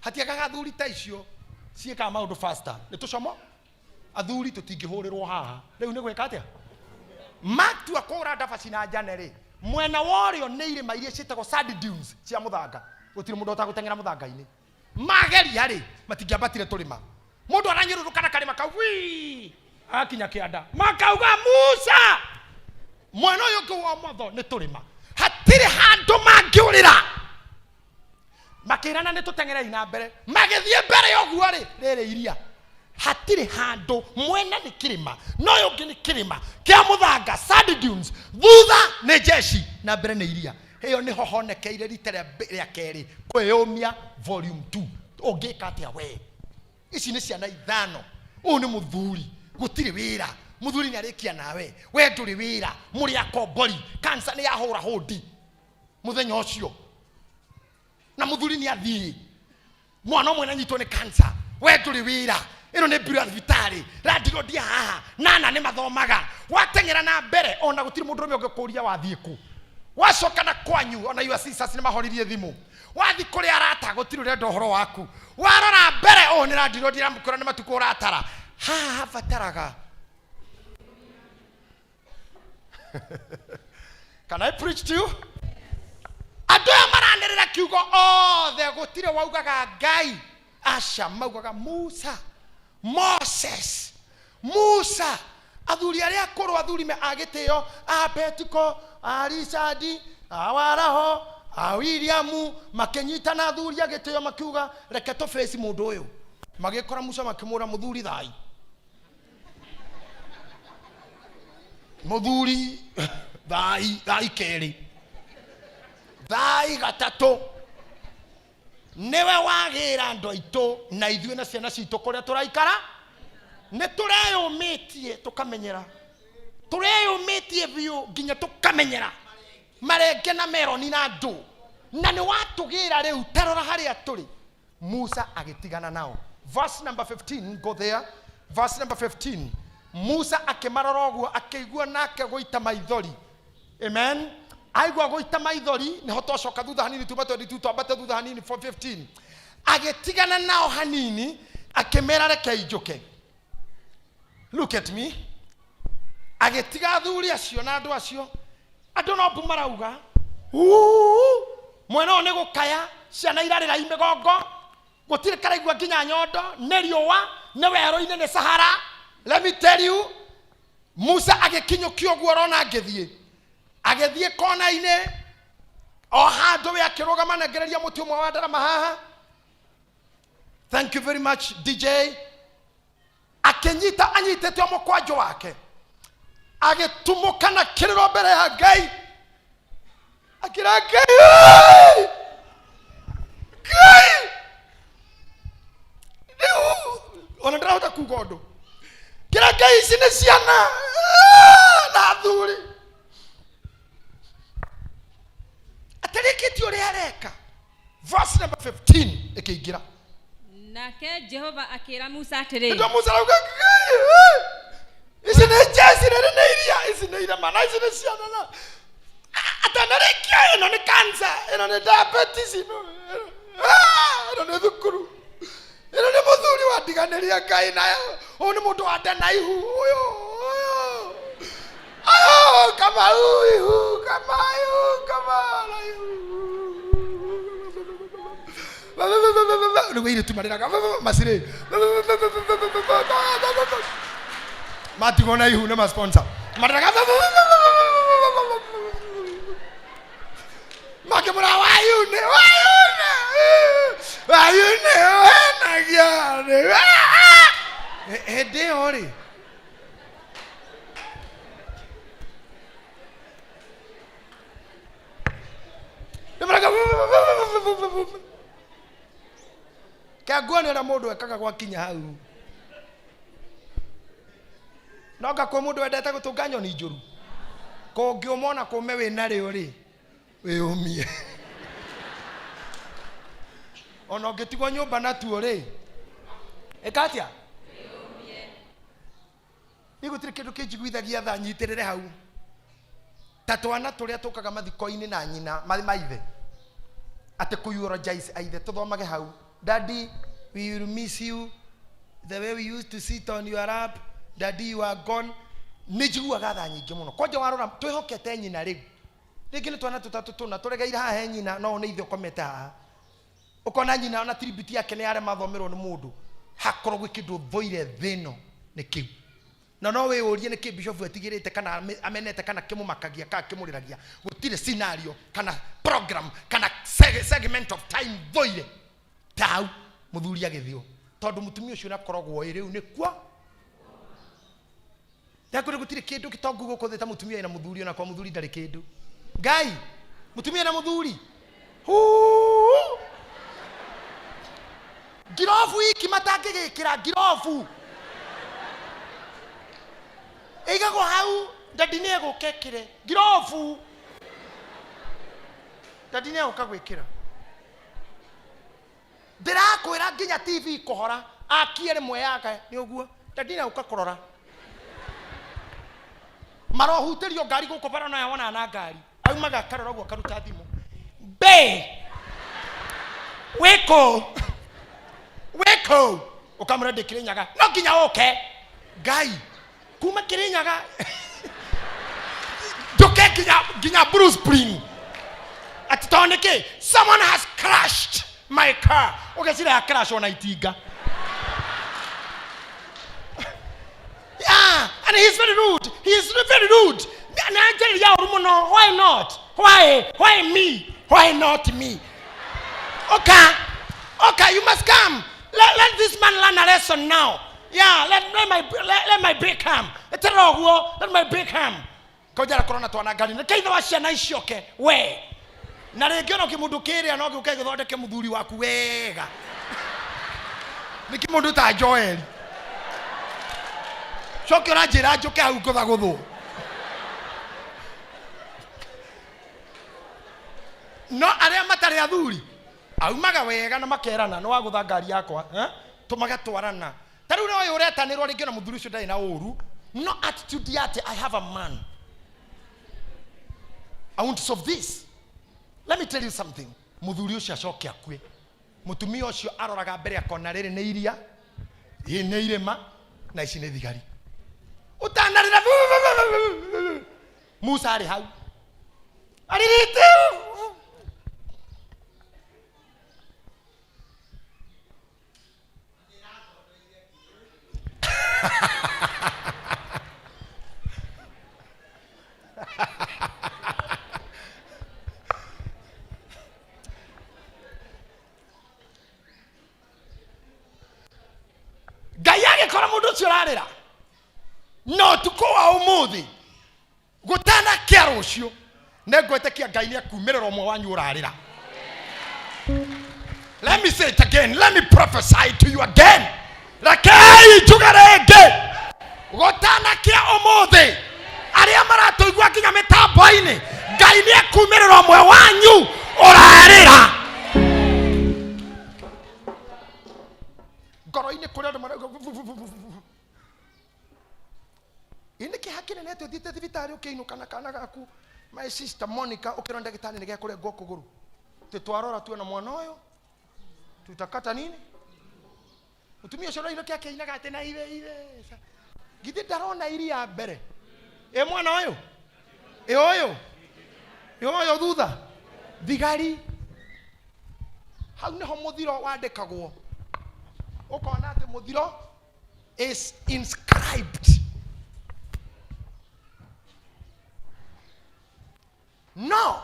hatiagaga athuri ta icio ciĩkaga maũndũ faster nĩ tũcomo athuri tũtingĩhũrĩrwo haha rĩu nĩ gwĩka atĩa matua kũra ndabaci na njane rĩ mwena wa ũrĩo nĩ irĩma iria ciĩtagwo sand dunes cia mũthanga gũtirĩ mũndũ ũhotaga gũteng'era mũthanga-inĩ mageria rĩ matingĩambatire tũrĩma mũndũ aranyũrũrũka na karĩma kau wii agakinya kĩanda makauga Musa mwena ũyũ ũngĩ wa ũmotho nĩ tũrĩma hatirĩ handũ mangĩũrĩra makĩrana nĩ tũteng'erei na mbere magĩthiĩ mbere ũguo rĩ rĩrĩ iria hatirĩ handũ mwena nĩ kĩrĩma na ũyũ ũngĩ nĩ kĩrĩma kĩa mũthanga sand dunes thutha nĩ jeshi na mbere nĩ iria ĩyo nĩho honekeire rita rĩa kerĩ kwĩyũmia volume 2 ũngĩka atĩa we ici nĩ ciana ithano ũyũ nĩ mũthuri gũtirĩ wĩra mũthuri nĩ arĩkia nawe we ndũrĩ wĩra mũrĩ akombori kansa nĩ yahũra hũndi mũthenya ũcio na mũthuri nĩ athiĩ mwana ũmwe nanyitwo nĩ kansa we ndũrĩ wĩra ĩno nĩ mbiro ya thibitarĩ randirondi haha nana nĩ mathomaga wateng'era na mbere ona gũtirĩ mũndũrũme ũngĩkũria wathiĩ kũ wacoka na kwanyu ona your sisters nĩ mahoririe thimũ wathi kũrĩ arata gũtirĩ ũrenda ũhoro waku warora mbere ũũ nĩ randirondi ĩramũkũra nĩ matukũ ũratara haha habataraga Can I preach to you? Andũ aya maranĩrĩra kiugo othe gũtirĩ waugaga Ngai aca maugaga Musa Moses Musa athuri arĩa akũrũ athuri me a gĩtĩo a Betiko a Richard a Waraho a William makĩnyitana athuri a gĩtĩo makiuga reke tũbĩci mũndũ ũyũ magĩkora Musa makĩmũra mũthuri thai Mũthuri thai thai kerĩ thai gatatũ nĩwe wagĩra andũ aitũ na ithuĩ na ciana citũ kũrĩa tũraikara nĩ tũreyũmĩtie tũkamenyera tũreyũmĩtie biũ nginya tũkamenyera marenge na meroni na andũ na nĩ watũgĩra rĩu tarora harĩa tũrĩ Musa agĩtigana nao. Verse number 15, go there. Verse number 15. Musa akĩmarora ũguo akĩigua nake gũita maithori. Amen. Aigua gũita maithori nĩho twacoka thutha hanini tuma 22 twambate thutha hanini 415. Agĩtigana nao hanini akĩmera reke njũke. Look at me. Agĩtiga athuri acio na andũ acio. Andũ no mbu marauga. Uu, mwena ũyũ nĩ gũkaya, ciana irarĩra i mĩgongo, gũtirĩ karaigua nginya nyondo, nĩ riũa, nĩ werũ-inĩ, nĩ Sahara. Let me tell you, Musa agĩkinyũkia ũguo ũrona ngĩthiĩ. Agĩthiĩ kona-inĩ, o handũ we akĩrũgama nengereria mũtĩ ũmwe wa ndarama haha. Thank you very much DJ. Akĩnyita anyitĩte o mũkwanjũ wake agĩtumũka na kĩrĩro mbere ya Ngai akĩra Ngai "Oi! Ngai rĩu ona ndirahota kuga ũndũ kĩra Ngai ici nĩ ciana ah, na athuri atarĩkĩtie ũrĩa areka verse number 15 ĩkĩingĩra Nake Jehova akĩra Musa atĩrĩ, nĩkĩo Musa arauga "Ngai, eh, ici nĩ njeci rĩrĩ nĩ iria ici nĩ irema na ici nĩ ciana na atanarĩkia ĩno nĩ cancer ĩno nĩ diabetes ĩno ah, ĩno nĩ thukuru ĩno nĩ mũthuri wandiganĩria Ngai na ũyũ nĩ mũndũ wa nda na ihu ũyũ ũyũ ũyũ kamau ihu kamau kamau ihu Rĩu airĩtu marĩraga macirĩ matigwo na ihu nĩ masponsor marĩraga makĩmũra wayune wayune wayune wenagia hĩndĩ ĩyo rĩ kĩanguo nĩ ũrĩa mũndũ ekaga gwakinya hau no nga kwĩ mũndũ wendete gũtũnga nyoni njũru kũngĩũma ona kũme wĩ narĩo rĩ wĩyũmie ona ũngĩtigwo nyũmba natuo rĩ ĩka atĩa niĩ gũtirĩ kĩndũ kĩnjiguithagia tha nyitĩrĩre hau ta twana tũrĩa tũkaga mathiko-inĩ na nyina maithe atĩ kũ eulogize aithe tũthomage hau daddy we will miss you the way we used to sit on your lap daddy you are gone nĩ njiguaga tha nyingĩ mũno kwanja warora twĩhokete nyina rĩu rĩngĩ nĩ twana tũtatũ tũna tũregeire haha he nyina no nĩ ithe ũkomete haha ũkona nyina ona tribute yake nĩ yarema thomerwo nĩ mũndũ hakorwo gwĩ kĩndũ thũire thĩ ĩno nĩ kĩu na no wĩyũrie nĩ kĩ bishop etigĩrĩte kana amenete kana kĩmũmakagia kana kĩmũrĩragia gũtirĩ scenario kana program kana segment of time thũire ta hau mũthuri agĩthio tondũ mũtumia ũcio nakoragwo ĩ rĩu nĩ kuo ndakwĩra gũtirĩ kĩndũ gĩtongu gũkũ thĩ ta mũtumia na mũthuri ona kwa mũthuri ndarĩ kĩndũ ngai mũtumia na mũthuri Huu! Ngirobu iki matangĩgĩkĩra ngirobu ĩigagwo hau ndadi nĩ egũka ĩkĩre ngirobu ndadi nĩ egũka gwĩkĩra ndĩrakwĩra nginya tv kũhora akie rĩmwe yake nĩ ũguo ndadi nĩ egũka kũrora marohutĩrio ngari gũkũ bara no yawonana na ngari aumaga akarora ũguo akaruta thimũ be wĩkũ wĩkũ ũkamũra ndĩ kĩrĩnyaga no nginya ũke ngai kuma kĩrĩnyaga njũke nginya nginya Blue Spring ati tondũ nĩkĩ someone has crashed my car ũgecira ya crash ona itinga yeah and he's very rude he is very rude na anjĩrĩria ũru mũno why not why me why not me okay okay you must come let this man learn a lesson now yeah let my break come eterera ũguo let my break come konjara korona twana ngari nĩ kaithe wa ciana icioke we na rĩngĩ ona kĩmũndũ kĩrĩa no gĩũke gĩthondeke mũthuri waku wega nĩ kĩmũndũ ta Joel coke ũranjĩra njũke hau ngũthagũthwo no arĩa matarĩ athuri aumaga wega na makerana nĩ wagũtha ngari yakwa eh? tũmagatwarana ta rĩu ũyũ ũretanĩrwo rĩngĩ na mũthuri ũcio ndarĩ na ũru no attitude ya atĩ i have a man i want to solve this let me tell you something mũthuri ũcio acoke akue mũtumia ũcio aroraga mbere akona rĩrĩ nĩ iria ĩ nĩ irĩma na ici nĩ thigari ũtanarĩra musa arĩ hau arĩrĩte Ngai agĩkora mũndũ ũcio ũrarĩra no ũtukũ wa ũmũthĩ gũtanakĩa rũciũ nĩngwĩtĩkia Ngai nĩ ekumĩrĩra ũmwe wanyu ũrarĩra. Let me say it again. Let me prophesy to you again. Rekei njuge rĩngĩ gũtanakĩa ũmũthĩ arĩa maratũigua nginya mĩtambo-inĩ Ngai nĩ ekumĩrĩra ũmwe wanyu ũrarĩra ngoro-inĩ kũrĩa andũ marauga ĩ nĩ kĩeha kĩnene atĩ ũthiĩte thibitarĩ ũkĩinũka na kana gaku my sister Monica ũkĩrwo ndagĩtarĩ nĩ gekũrengwo kũgũrũ tĩ twarora tuona mwana ũyũ tutakata nini mũtumia ũcio ũrainũke akĩinaga atĩ na ithe ithe githĩ ndarona iria mbere ĩ mwana ũyũ ĩ ũyũ ĩ ũyũ thutha thigari Hau nĩho mũthiro wandĩkagwo, ũkona atĩ mũthiro is inscribed. No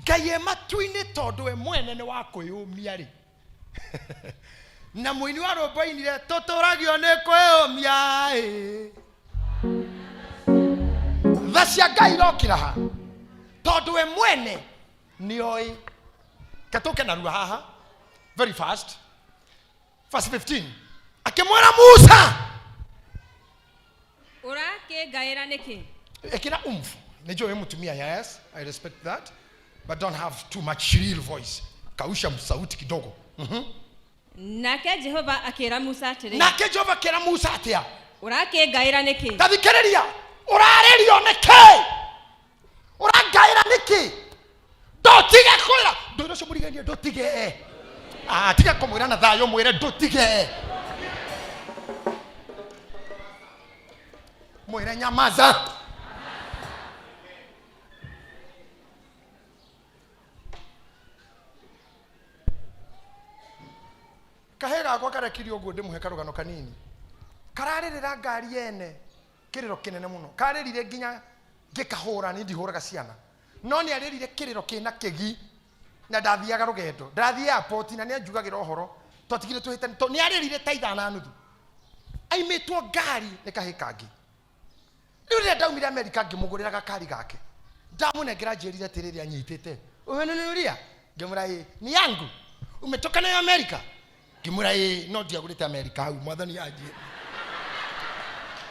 Ngai e matu-inĩ, tondũ we mwene nĩ wa kwĩyũmia rĩ, na mũini wa rwĩmbo ainire, tũtũragio nĩ kwĩyũmia ĩ. Tha cia Ngai irokĩra ha, tondũ we mwene nĩoĩ. Katũke narua haha very fast. Verse 15, akĩmwĩra Musa, Ũrakĩngaĩra nĩkĩ? Ĩkĩra umfu. Nĩnjũĩ mũtumia, yes, I respect that, but don't have too much shrill voice, kausha sauti kidogo. Nake Jehova akĩra Musa atĩrĩ, Nake Jehova akĩra Musa atĩa? Ũrakĩngaĩra nĩkĩ? Tathikĩrĩria, ũrarĩrio nĩkĩ? Ũrangaĩra nĩkĩ? Ndũtige kũrĩra. Ndũire ũcio mũrigainie, ndũtige. Ah, tiga kũmwĩra na thayũ, mwĩre ndũtige, mwĩre nyamaza. Kahĩ gakwa karekirie ũguo, ndĩmũhe karũgano kanini. Kararĩrĩra ngari ene kĩrĩro kĩnene mũno, karĩrire nginya ngĩkahũra. Niĩ ndihũraga ciana, no nĩ arĩrire kĩrĩro kĩna kĩgi, na ndathiaga rũgendo, ndathiĩ airport, na nĩ anjugagĩra ũhoro twatigire twĩhĩtani to nĩ arĩrire ta ithaa na nuthu aimĩtwo ngari nĩ kahĩ kangĩ. Rĩu rĩrĩa ndaumire Amerika, ngĩmũgũrĩra gakari gake, ndamũnengera, njĩrire atĩrĩrĩ, anyitĩte, "Umenunulia?" Ngĩmwĩra, "Ĩ ni yangu." "Umetoka nayo Amerika?" Ngĩmwĩra, "Ĩ." No ndiagũrĩte Amerika hau, mwathani anjie,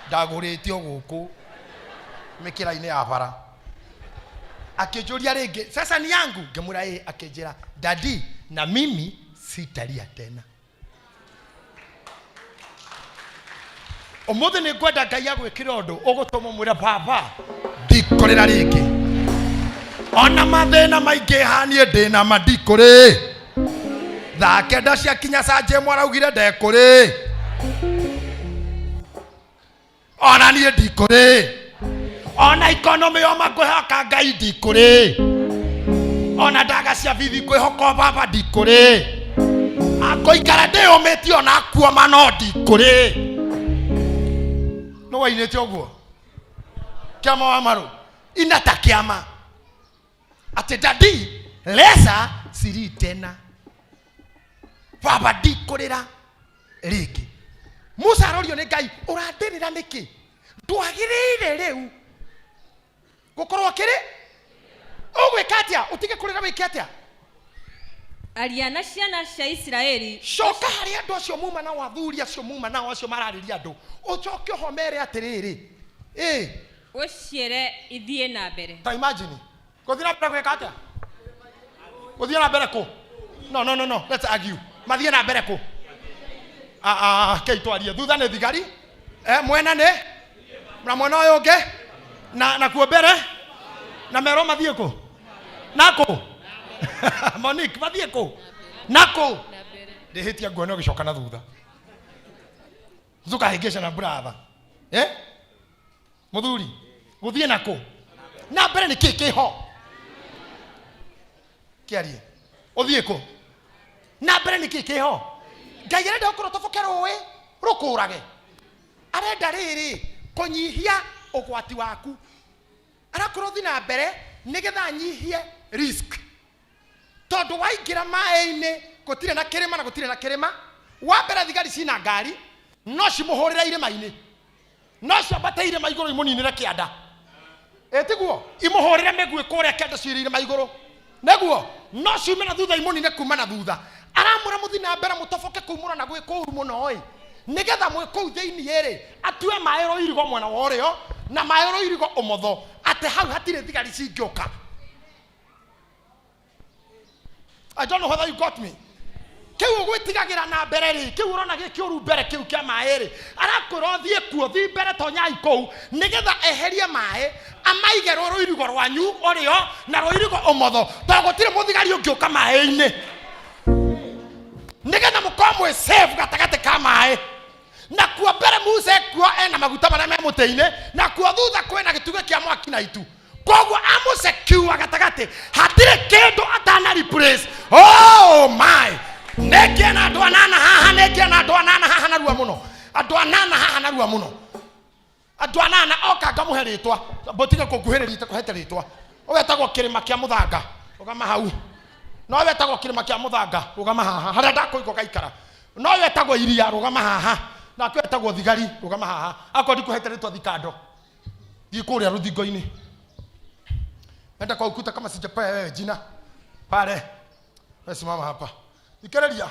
ndagũrĩte o gũkũ mĩkĩra-inĩ ya bara. Akĩnjũria rĩngĩ, "Sasa ni yangu?" Ngĩmwĩra, "Ĩ." Akĩnjĩra, "Daddy, na mimi sitalia tena." Ũmũthĩ nĩ ngwenda Ngai agwĩkĩre ũndũ ũgũtũma mwĩre, "Baba, ndikũrĩra rĩngĩ, ona mathĩna maingĩ haniĩ ndĩna ma ndikũrĩ." Thaa 9 ciakinya, canje mwaraugire ndekũrĩ, ona niĩ ndikũrĩ, ona ikonomĩ yoma, ngwĩhoka Ngai, ndikũrĩ, ona ndaga cia bithi, ngwĩhoka o baba, ndikũrĩ, ngũikara ndĩyũmĩtie ona kuoma, no ndikũrĩ. Nĩ wainĩte ũguo kĩama wa marũ ina ta kĩama atĩ, "Daddy, lesa siri tena, baba, ndikũrĩra rĩngĩ." Musa arorio nĩ Ngai, "Ũrandĩrĩra nĩkĩ? Ndwagĩrĩire rĩu gũkorwo kĩrĩ ũgwĩka atĩa? Ũtige kũrĩra, wĩke atĩa?" Aria na ciana cia Isiraeli. Coka harĩ andũ acio muma nao, athuri acio muma nao, acio mararĩria andũ, ũcoke ũho mere atĩrĩrĩ, ĩ. Ũciĩre ithiĩ na mbere. Ta imagine gũthiĩ na mbere gwĩka atĩa? Gũthiĩ na mbere kũ? No, no, no, no, let's argue. Mathiĩ na mbere kũ? Ah, ah, kei twarie. Thutha nĩ thigari, eh, mwena nĩ na mwena ũyũ ũngĩ na nakuo mbere, na merwo mathiĩ kũ na kũ? Monique, mathiĩ kũ na kũ? Ndĩhĩtia nguona ũgĩcoka na thutha, tukahĩngĩcana brother. Eh, mũthuri, gũthiĩ na kũ na mbere nĩ kĩ kĩho kĩarie? Ũthiĩ kũ na mbere nĩ kĩ kĩho? Ngai arenda ũkorwo toboke rũĩ rũkũrage, arenda rĩrĩ kũnyihia ũgwati waku, arakorwo ũthiĩ na mbere nĩgetha anyihie risk, tondũ waingĩra maĩ-inĩ gũtirĩ na kĩrĩma na gũtirĩ na kĩrĩma. Wa mbere, thigari cina ngari, no cimũhũrĩre irĩma-inĩ, no ciambate irĩma igũrũ imũninĩre kĩanda, ĩtiguo imũhũrĩre mĩguĩ kũrĩa kĩanda ciĩrĩ irĩma igũrũ, nĩguo no ciume na thutha imũnine kuma na thutha. Aramwĩra mũthi na mbere, mũtoboke kũu mũrona gwĩ kũũru mũno ĩ, nĩgetha mwĩ kũu thĩinĩ rĩ, atue maĩ rũirigo mwena wa ũrĩo na maĩ rũirigo ũmotho, atĩ hau hatirĩ thigari cingĩũka. I don't know whether you got me. Kĩu ũgwĩtigagĩra na mbere rĩ, kĩu ũrona gĩ kĩũru mbere, kĩu kĩa maĩ rĩ, arakwĩra ũthiĩ kuo, thiĩ mbere, tonyai kũu, nĩgetha eherie maĩ, amaige rũ rũirigo rwanyu ũrĩo na rũirigo ũmotho, tondũ gũtirĩ mũthigari ũngĩũka maĩ-inĩ, nĩgetha mũkorwo mwĩ safe gatagatĩ ka maĩ. Nakuo mbere Musa ekuo ena maguta marĩa me mũtĩ-inĩ, nakuo thutha kwĩna gĩtugĩ kĩa mwaki na itu, koguo amũsekiua gatagatĩ, hatirĩ kĩndũ atana replace. Oh my. Nĩngĩe na andũ anana haha, nĩngĩe na andũ anana haha narua mũno. Andũ anana haha narua mũno. Andũ anana oka ngamũhe rĩtwa. Mbũtige kũnguhĩrĩria itakũhete rĩtwa. Ũyũ etagwo kĩrĩma kĩa mũthanga. Rũgama hau. No ũyũ etagwo kĩrĩma kĩa mũthanga. Rũgama haha. Harĩa ndakũiga ũgaikara. No ũyũ etagwo iria. Rũgama haha. Nake ũyũ etagwo thigari. Rũgama haha. Akorwo ndikũhete rĩtwa thikando. Thiĩ kũrĩa rũthingo-inĩ. Enda kwa ukuta kama sijapea wewe jina. Pale. Wewe simama hapa. Thikĩrĩria.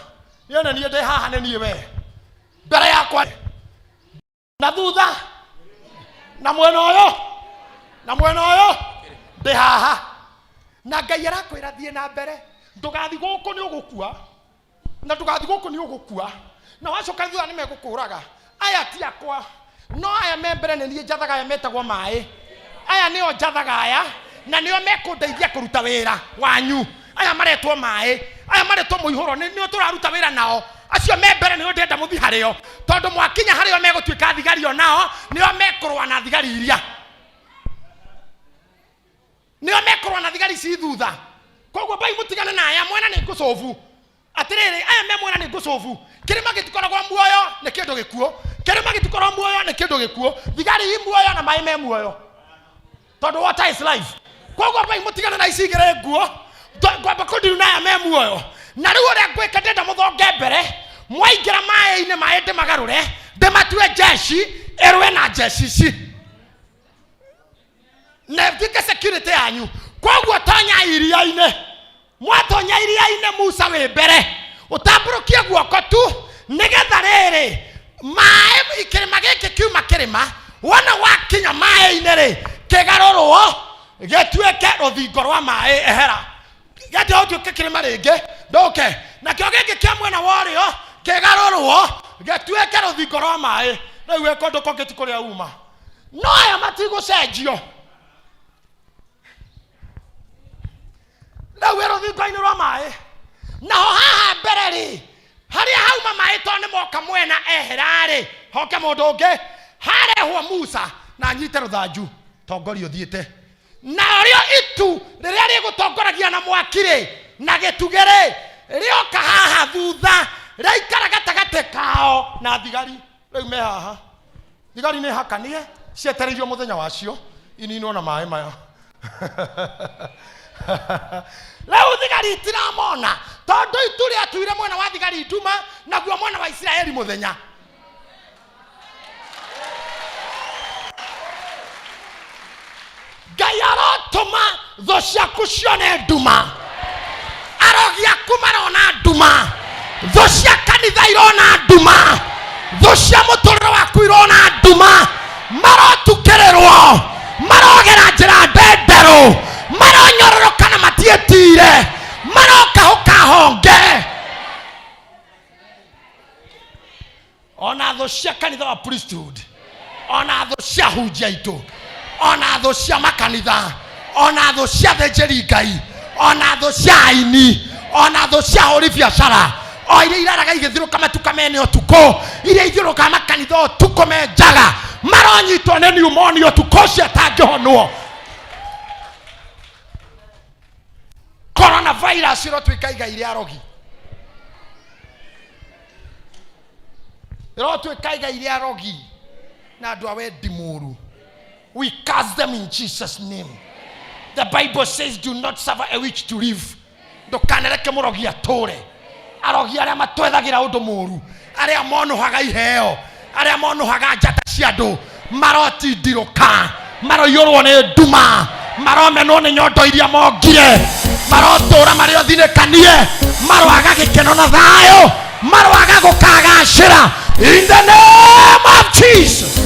Niĩ na niĩ ndĩ haha nĩ niĩ we. Mbere yakwa na thutha na mwena ũyũ na mwena ũyũ ndĩ haha. Na Ngai arakwĩra thiĩ na mbere. Ndũgathiĩ gũkũ nĩ ũgũkua. Na ndũgathiĩ gũkũ nĩ ũgũkua. Na wacoka thutha nĩ megũkũraga. Aya ti akwa. No aya me mbere nĩ niĩ njathaga aya metagwo maĩ. Aya nĩo njathaga aya na nĩo mekũndeithia kũruta wĩra wanyu. Aya maretwo maĩ, aya maretwo mũihũro, nĩo tũraruta wĩra nao. Acio me mbere nĩo ndĩrenda mũthiĩ harĩo, tondũ mwakinya harĩo megũtuĩka thigari o nao, nĩo mekũrũa na thigari iria. Nĩo mekũrũa na thigari ci thutha. Koguo mbai mũtigane na aya, mwena nĩ ngũcũbu. Atĩrĩrĩ, aya me mwena nĩ ngũcũbu. Kĩrĩma gĩtikoragwo muoyo nĩ kĩndũ gĩkuũ. Kĩrĩma gĩtikoragwo muoyo nĩ kĩndũ gĩkuũ. Thigari i muoyo na maĩ me muoyo. Tondũ water is life. Koguo mbai mũtigane na ici igĩrĩ nguo. Ngwamba kũndiru na aya me muoyo. Na rĩu ũrĩa ngwĩka ndĩrenda mũthonge mbere. Mwaingĩra maĩ-inĩ, maĩ ndĩmagarũre, ndĩmatue jeshi, ĩrũe na jeshi ici. Na ĩtuĩke security yanyu. Koguo tonya iria-inĩ. Mwatonya iria-inĩ Musa wĩ mbere. Ũtambũrũkie guoko tu nĩgetha rĩrĩ maĩ kĩrĩma gĩkĩ kiuma kĩrĩma, wona wakinya maĩ-inĩ rĩ kĩgarũrwo gĩtuĩke rũthingo rwa maĩ. Ehera gĩtige gũtuĩka kĩrĩma rĩngĩ, ndũke nakĩo gĩkĩ kĩa mwena wa ũrĩo kĩgarũrwo gĩtuĩke rũthingo rwa maĩ. Rĩu wĩ kũndũ kũngĩ ti kũrĩa uma. No aya matigũcenjio. Rĩu wĩ rũthingo-inĩ rwa maĩ. Naho haha mbere rĩ, harĩa hauma maĩ tondũ nĩ moka mwena ehera rĩ, hoke mũndũ ũngĩ, harehwo Musa na anyite rũthanju, tongoria ũthiĩte. Na ũrĩa itu rĩrĩa rĩgũtongoragia na mwaki rĩ, na gĩtugĩ rĩ, rĩoka haha thutha, rĩaikara gatagatĩ kao na thigari. Rĩu me haha. Thigari nĩ hakanie, cietereirio mũthenya wacio, ininwo na maĩ maya. Rĩu thigari itiramona, tondũ itu rĩatuire mwena wa thigari nduma, naguo mwena wa Isiraeli mũthenya. Ngai arotũma thũ ciaku cione nduma. Arogi aku marona nduma. Thũ cia kanitha irona nduma. Thũ cia mũtũrĩre waku irona nduma. Marotukĩrĩrwo, marogera njĩra ndenderũ, maronyororoka na matiĩtire, marokahũka honge. Ona thũ cia kanitha wa priesthood, ona thũ cia hunjia aitũ, ona thũ cia makanitha, ona thũ cia thĩnjĩri Ngai, ona thũ cia aini, ona thũ cia ahũri biacara, o iria iraraga igĩthirũka matuka mene ũtukũ, iria ithiũrũrũkaga makanitha ũtukũ me njaga, maronyitwo nĩ pneumonia ũtukũ ũcio atangĩhonwo. Coronavirus ĩrotuĩka igai rĩa arogi. Ĩrotuĩka igai rĩa arogi na andũ a wendi mũru. We curse them in Jesus' name. The Bible says do not suffer a witch to live. Ndũkanereke mũrogi atũre. Arogi arĩa matwethagĩra ũndũ mũru, arĩa monũhaga iheo, arĩa monũhaga njata cia andũ, marotindirũka, maroiyũrwo nĩ nduma, maromenwo nĩ nyondo iria mongire, marotũra marĩ othinĩkanie, maroaga gĩkeno na thayũ, maroaga gũkagacĩra in the name of Jesus.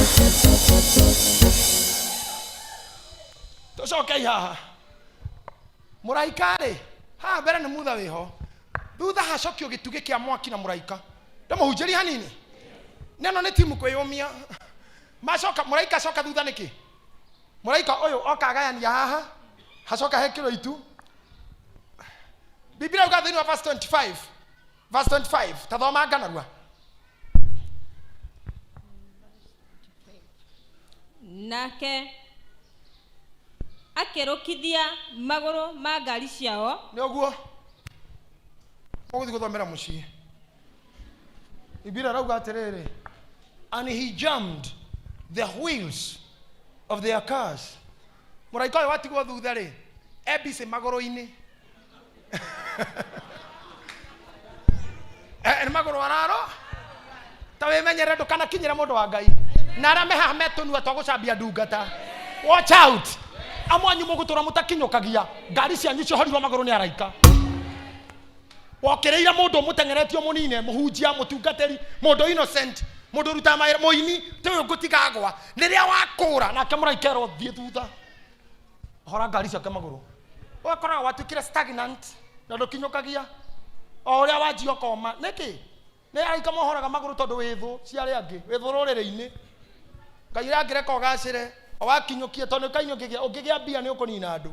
Tũcokei haha. Mũraika rĩ, haha mbere nĩ mutha wĩho, thutha hacokio gĩtugĩ kĩa mwaki na mũraika. Ndĩmũhunjĩrie hanini. Neno nĩ timu kwĩyũmia. Macoka, mũraika acoka thutha nĩkĩ? Mũraika ũyũ oka agayania haha, hacoka hekĩrwo itu. Biblia yuga thĩinĩ wa verse 25, verse 25, ta thoma nganarua. Nake akĩrũkithia magũrũ ma ngari ciao. Nĩ ũguo. Ũgũthiĩ gũthomera mũciĩ. Bibilia ĩrauga atĩrĩrĩ, and he jammed the wheels of their cars. Mũraika ũyũ watigwo thutha rĩ, e busy magũrũ-inĩ. Nĩ magũrũ araro. Ta wĩmenyerere ndũkanakinyĩre mũndũ wa Ngai. Na arĩa me haha me tũnua twa gũcambia ndungata. Watch out. Amwe anyu mũgũtũra mũtakinyũkagia ngari cianyu ciohorirwo magũrũ nĩ araika. Wokĩrĩire mũndũ ũmũteng'eretie ũmũnine, mũhunjia, mũtungatĩri, mũndũ innocent, mũndũ ũrutaga mawĩra, mũini, ti ũyũ ngũtiga agwa. Rĩrĩa wakũra nake mũraika erwo thiĩ thutha. Hora ngari ciake magũrũ. Ũgakoraga watuĩkire stagnant na ndũkinyũkagia. O ũrĩa wanjia ũkoma. Nĩkĩ? Nĩ araika mohoraga magũrũ tondũ wĩ thũ cia arĩa angĩ, wĩ thũ rũrĩrĩ-inĩ. Ngai ũrĩa angĩreka ũgacĩre, o wakinyũkie tondũ nĩ ũkĩgĩa, ũngĩgĩa mbia nĩ ũkũnina andũ.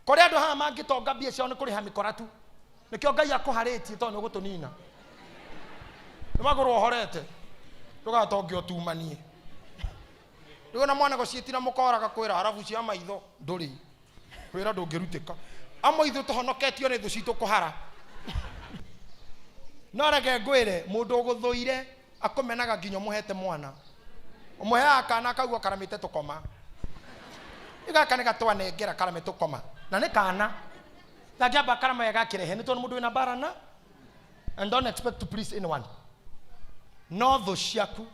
Kũrĩ andũ haha mangĩtonga mbia ciao nĩ kũrĩha mĩkora tu. Nĩkĩo Ngai akũharĩtie tondũ nĩ ũgũtũnina. Nĩ magũrũ ohorete, ndũgatonge ũtumanie. Rĩu ona mwana gũciĩtira mũkora agakwĩra harabu cia maitho ndũrĩ. Wĩra ndũngĩrutĩka. Amwe ithuĩ tũhonoketio nĩ thũ citũ kũhara. No reke ngwĩre, mũndũ ũgũthũire akũmenaga nginya ũmũhete mwana. Ũmũheaga kana akaigua karamĩte tũkoma. Rĩu gaka nĩ gatwanengera karame tũkoma. Na nĩ kana. Gangĩamba karama wega gakĩrehe nĩ tondũ mũndũ wĩna mbara na and don't expect to please anyone. No thũ ciaku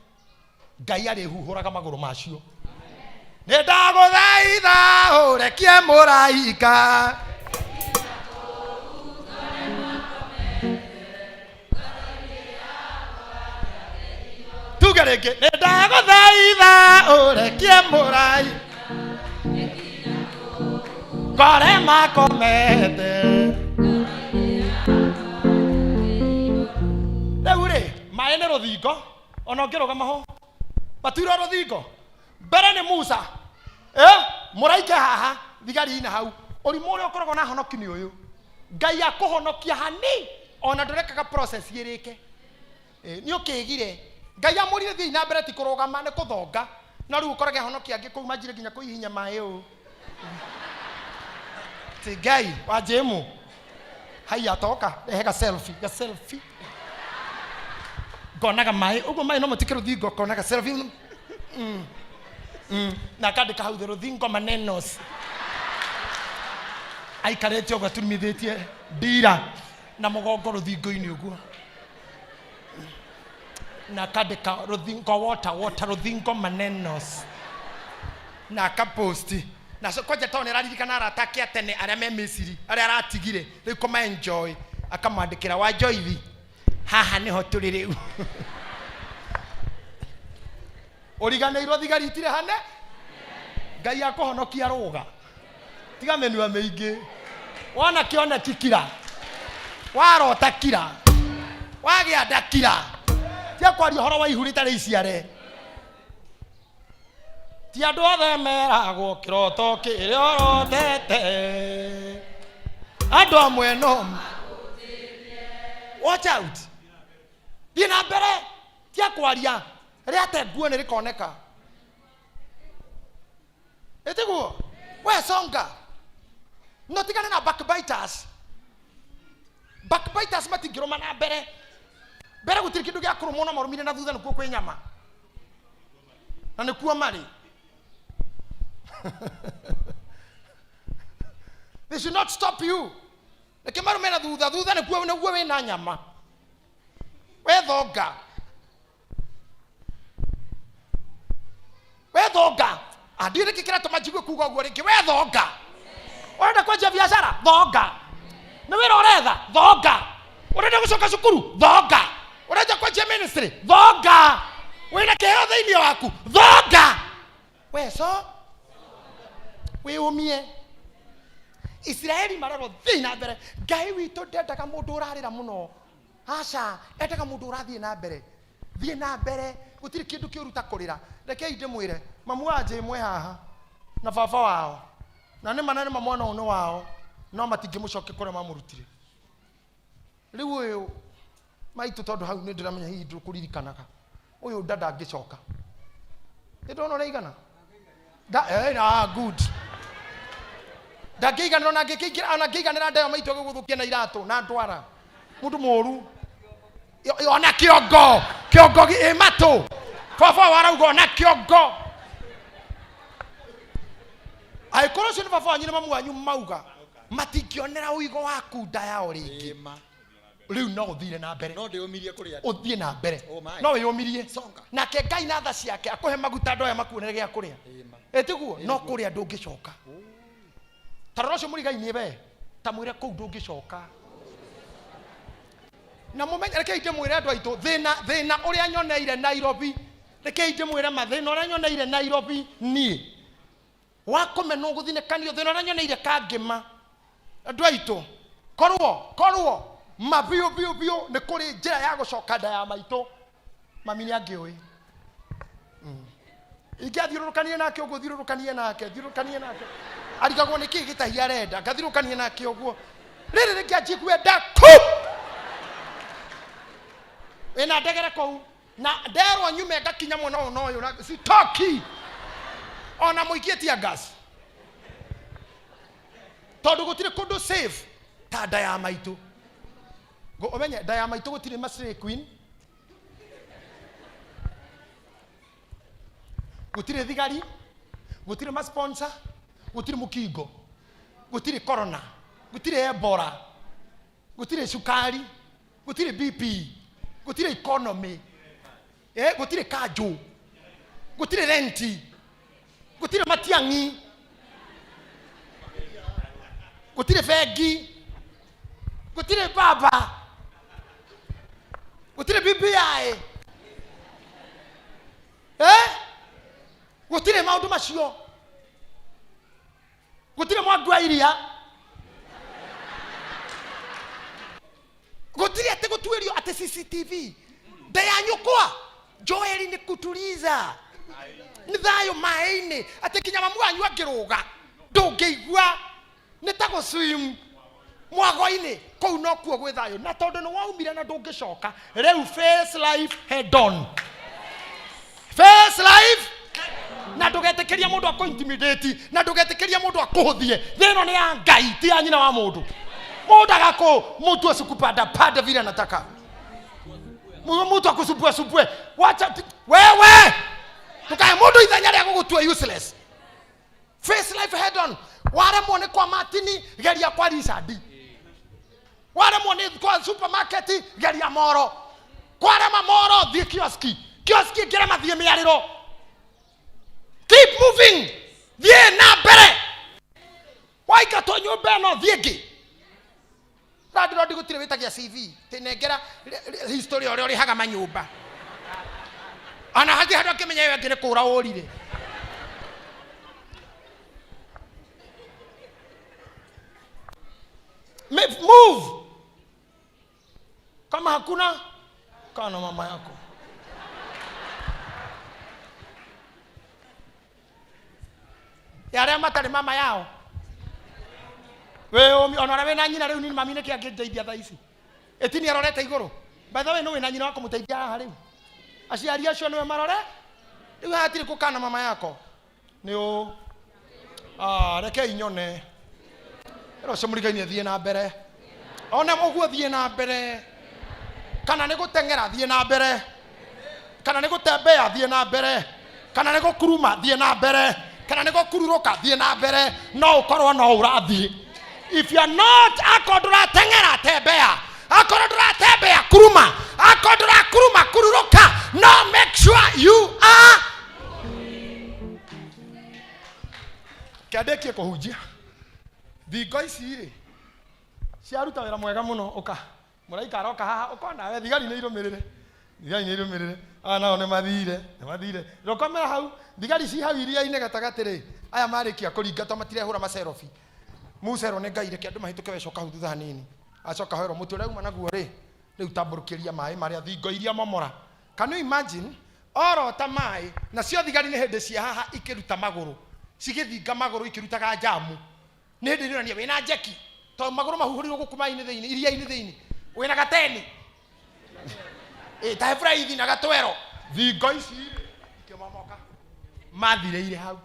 Ngai arĩhuhũraga magũrũ macio. Nĩ ndagũthaitha ũrekie mũraika. Tuge rĩngĩ, nĩ ndagũthaitha ũrekie mũraika. Ngore makomete. Rĩu rĩ, maĩ nĩ rũthingo, ona ũngĩrũgama ho matuirwo rũthingo. Mbere nĩ Musa, mũraika haha, thigari ina hau. Ũrimũ ũrĩa ũkoragwo na honoki nĩ ũyũ, Ngai akũhonokia hani ona ndũrekaga process ĩrĩke. Nĩ ũkĩgire Ngai amũrire thiĩ na mbere, ti kũrũgama nĩ kũthonga. No rĩu ũkorage honoki angĩ kũu manjire nginya kũhihinya maĩ ũũ. Ti Ngai wa Jemu haiya toka rehe ga selfie, ga selfie. Ngonaga maĩ ũguo, maĩ no matike rũthingo, konaga selfie. Na akandĩka hau thĩ rũthingo manenos, aikarĩte ũguo aturumithĩtie ndira na mũgongo rũthingo-inĩ ũguo, na akandĩka rũthingo water water rũthingo manenos, na akaposti na so kwanja tondũ nĩararirikana arata ake a tene arĩa me Misiri arĩa aratigire rĩu kũma enjoy, akamwandĩkĩra wa Joithi haha nĩho tũrĩ rĩu. Ũriganĩirwo thigari itirĩ hane. Ngai akũhonokia rũga, tiga mĩnua mĩingĩ. Wona kĩoneki kira, warota kira, wagĩa nda kira. Tiga kwaria ũhoro wa ihu rĩtarĩ iciare. Ti andũ othe meragwo kĩroto kĩrĩa ũrotete, andũ amwe no watch out. Thiĩ na mbere, tiga kwaria rĩate nguo nĩ rĩkoneka. Ĩtiguo we songa, no tigane na backbiters. Backbiters matingĩrũma na mbere. Mbere gũtirĩ kĩndũ gĩa kũrũmwo, no marũmire na thutha nĩkuo kwĩ nyama na nĩkuo marĩ. They should not stop you. Reke marume na thutha, thutha nĩkuo nĩguo wĩna nyama. We thonga, we thonga. Andiũ nĩkĩ kĩratũma njigue kuga ũguo rĩngĩ. We thonga, ũrenda kwanjia biacara, thonga. Nĩ wĩra ũretha, thonga. Ũrenda gũcoka cukuru, thonga. Ũrenda kwanjia ministry, thonga. Wĩna kĩheo thĩinĩ waku, thonga. We so wĩyũmie. Isiraeli marerwo thiĩ na mbere. Ngai witũ ndendaga mũndũ ũrarĩra mũno, aca, endaga mũndũ ũrathiĩ na mbere. Thiĩ na mbere, gũtirĩ kĩndũ kĩũru ta kũrĩra. Rekei ndĩmwĩre, mamu wa Njĩmwe haha na baba wao, na nĩ ma na nĩ ma mwana ũyũ nĩ wao, no matingĩmũcokia kũrĩa mamũrutire. Rĩu ũyũ maitũ, tondũ hau nĩ ndĩramenya hihi ndũkũririkanaga, ũyũ nda ndangĩcoka. Nĩ ndona ũrĩa igana da, good. Ndangĩiganĩra ona angĩkĩingĩra ona angĩiganĩra ndeo maitũ agĩgũthũkia na iratũ na ndwara. Mũndũ mũru. Ona kĩongo, kĩongo ĩ matũ. Baba warauga ona kĩongo. Angĩkorwo ũcio nĩ baba wanyu na mamu wanyu mauga matingĩonera ũigo waku nda yao rĩngĩ. Ĩma. Rĩu no ũthire na mbere. No ndĩũmirie kũrĩ andũ. Ũthiĩ na mbere. Oh my. No wĩyũmirie. Songa. Nake Ngai na tha ciake akũhe maguta andũ aya makuonere gĩa kũrĩa. Ĩma. Ĩtiguo no kũrĩa ndũngĩcoka. Ta rora ũcio mũrigainie we, ta mwĩre kũu ndũngĩcoka. Na mũmenye, rekei ndĩmwĩre andũ aitũ, thĩna ũrĩa nyoneire Nairobi, rekei ndĩmwĩre ma, thĩna ũrĩa nyoneire Nairobi niĩ, wa kũmenwo gũthinĩkanio, thĩna ũrĩa nyoneire Kangĩma. Andũ aitũ, korwo ma biũ biũ biũ nĩ kũrĩ njĩra ya gũcoka nda ya maitũ, mami nĩ angĩũĩ. Ingĩathiũrũrũkanie nake ũguo, thiũrũrũkanie nake, thiũrũrũkanie nake. Arigagwo nĩ kĩĩ gĩtahi arenda, ngathiũrũrũkanie nake ũguo. Rĩrĩ rĩngĩ anjigue ndaku. Wĩna ndegere kũu. Na nderwo nyume ngakinya mwena ũyũ na ũyũ, na sitoki. Ona mũikie tear gas. Tondũ gũtirĩ kũndũ safe ta nda ya maitũ. Ũmenye nda ya maitũ gũtirĩ ma slay queen. Gũtirĩ thigari, gũtirĩ ma sponsor, gũtirĩ mũkingo, gũtirĩ corona, gũtirĩ Ebola, gũtirĩ cukari, gũtirĩ BP, gũtirĩ economy, gũtirĩ kanjũ, gũtirĩ renti, gũtirĩ matiang'i, gũtirĩ bengi, gũtirĩ baba, gũtirĩ BBI. Gũtirĩ maũndũ macio. Gũtirĩ mwangi wa iria. Gũtirĩ atĩ gũtuĩrio atĩ CCTV. Nda ya nyũkwa Joeli nĩ kutuliza. Nĩ thayũ maĩ-inĩ. Atĩ nginya mamu wanyu angĩrũga ndũngĩigua nĩ ta gũswim mwago-inĩ. Kũu nokuo gwĩ thayũ. Na tondũ nĩ waumire na ndũngĩcoka, rĩu face life head on. Face life. Na ndũgetĩkĩrie mũndũ akũ intimidate, na ndũgetĩkĩrie mũndũ akũhũthie. Thĩ ĩno nĩ ya Ngai, ti ya nyina wa mũndũ. Mũndũ agakũ mũtu acukupanda panda vile anataka. Mũtu akũcupue supue. Wacha wewe. Ndũkahe mũndũ ithenya rĩa gũgũtua useless. Face life head on. Waremwo nĩ kwa Martini, geria kwa Richard. Waremwo nĩ kwa supermarket, geria moro. Kwarema moro, thiĩ kioski. Kioski ĩngĩrema, thiĩ mĩarĩro. Keep moving. Thiĩ na mbere. Waingatwo nyũmba ĩno, thiĩ ĩngĩ. Landlord gũtirĩ wĩtagia CV. Tĩnengera history ũrĩa ũrĩhaga manyũmba. Ona hatirĩ handũ angĩmenya ĩyo ĩngĩ nĩ kũra ũrire. Move. Kama hakuna, kaa na mama yako. Ya arĩa matarĩ mama yao. We ũmi, ona ũrĩa wĩna nyina rĩu ni mami nĩkĩ angĩndeithia thaa ici? Ĩtini arorete igũrũ. By the way, nĩ wĩna nyina wa kũmũteithia haha rĩu. Aciari acio nĩwe marore? Rĩu haha hatirĩ gũkana mama yako. Nĩ ũ? Rekei nyone. Ĩro ũcio mũrigaini athiĩ na mbere. One ũguo thiĩ na mbere. Kana nĩ gũteng'era thiĩ na mbere. Kana nĩ gũtembea thiĩ na mbere. Kana nĩ gũkuruma thiĩ na mbere. Kana nĩ gũkururũka thiĩ na mbere. No ũkorwo no ũrathiĩ. If you are not, akorwo ndũrateng'era tembea. Akorwo ndũratembea kuruma. Akorwo ndũrakuruma kururũka. No make sure you are. Kĩandĩkie kũhunjia. Thingo ici rĩ, ciaruta wĩra mwega mũno. Ũka. Mũraika aroka haha, ũka nawe, thigari nĩ irũmĩrĩre. Thigari nĩ irũmĩrĩre. Aya nao nĩ mathire, nĩ mathire. Rũkomera hau, thigari ci hau iria-inĩ gatagatĩ rĩ, aya marĩkia kũringa to matirehũra macerobi. Musa erwo nĩ Ngai reke andũ mahĩtũke we coka hau thutha hanini. Acoka hoerwo mũtĩ ũrĩa uma naguo rĩ, rĩu tambũrũkĩria maĩ marĩa thingo iria momora. Can you imagine? Orota maĩ, nacio thigari nĩ hĩndĩ cia haha ikĩruta magũrũ, cigĩthinga magũrũ ikĩrutaga njamu. Nĩ hĩndĩ ĩronania wĩna njeki, tondũ magũrũ mahuhũrirwo gũkũ maĩ-inĩ thĩinĩ, iria-inĩ thĩinĩ. Wĩna gateni. Ta Efraithi na gatwero. Thingo ici rĩ, ikĩmomoka. Mathirĩire hau.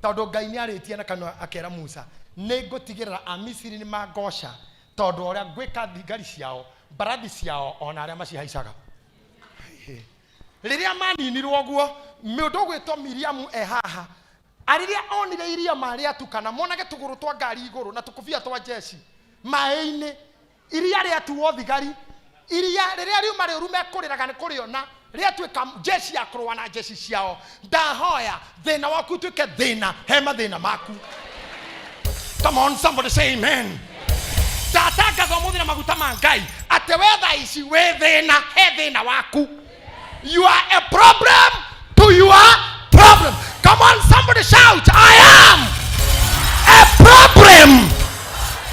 Tondũ Ngai nĩ arĩtie na kanua akera Musa, nĩ ngũtigĩrĩra Amisiri nĩ mangoca tondũ ũrĩa ngwĩka thigari ciao, mbarathi ciao, ona arĩa macihaicaga. Rĩrĩa maninirwo ũguo, mũndũ ũgwĩtwo Miriamu e haha, arĩrĩa onire iria marĩatukana, monage tũgũrũ twa ngari igũrũ na tũkũbia twa jeshi maĩ-inĩ, iria rĩatuo thigari, iria rĩrĩa riuma rĩũru mekũrĩraga nĩ kũrĩona, rĩatuĩka jeshi ya kũrũa na jeshi ciao. Ndahoya thĩna waku ũtuĩke thĩna he mathĩna maku. Come on, somebody say amen. Ndatangatha ũmũthĩ na maguta ma Ngai atĩ we thaa ici wĩ thĩna he thĩna waku. You are a problem to your problem. Come on, somebody shout, I am a problem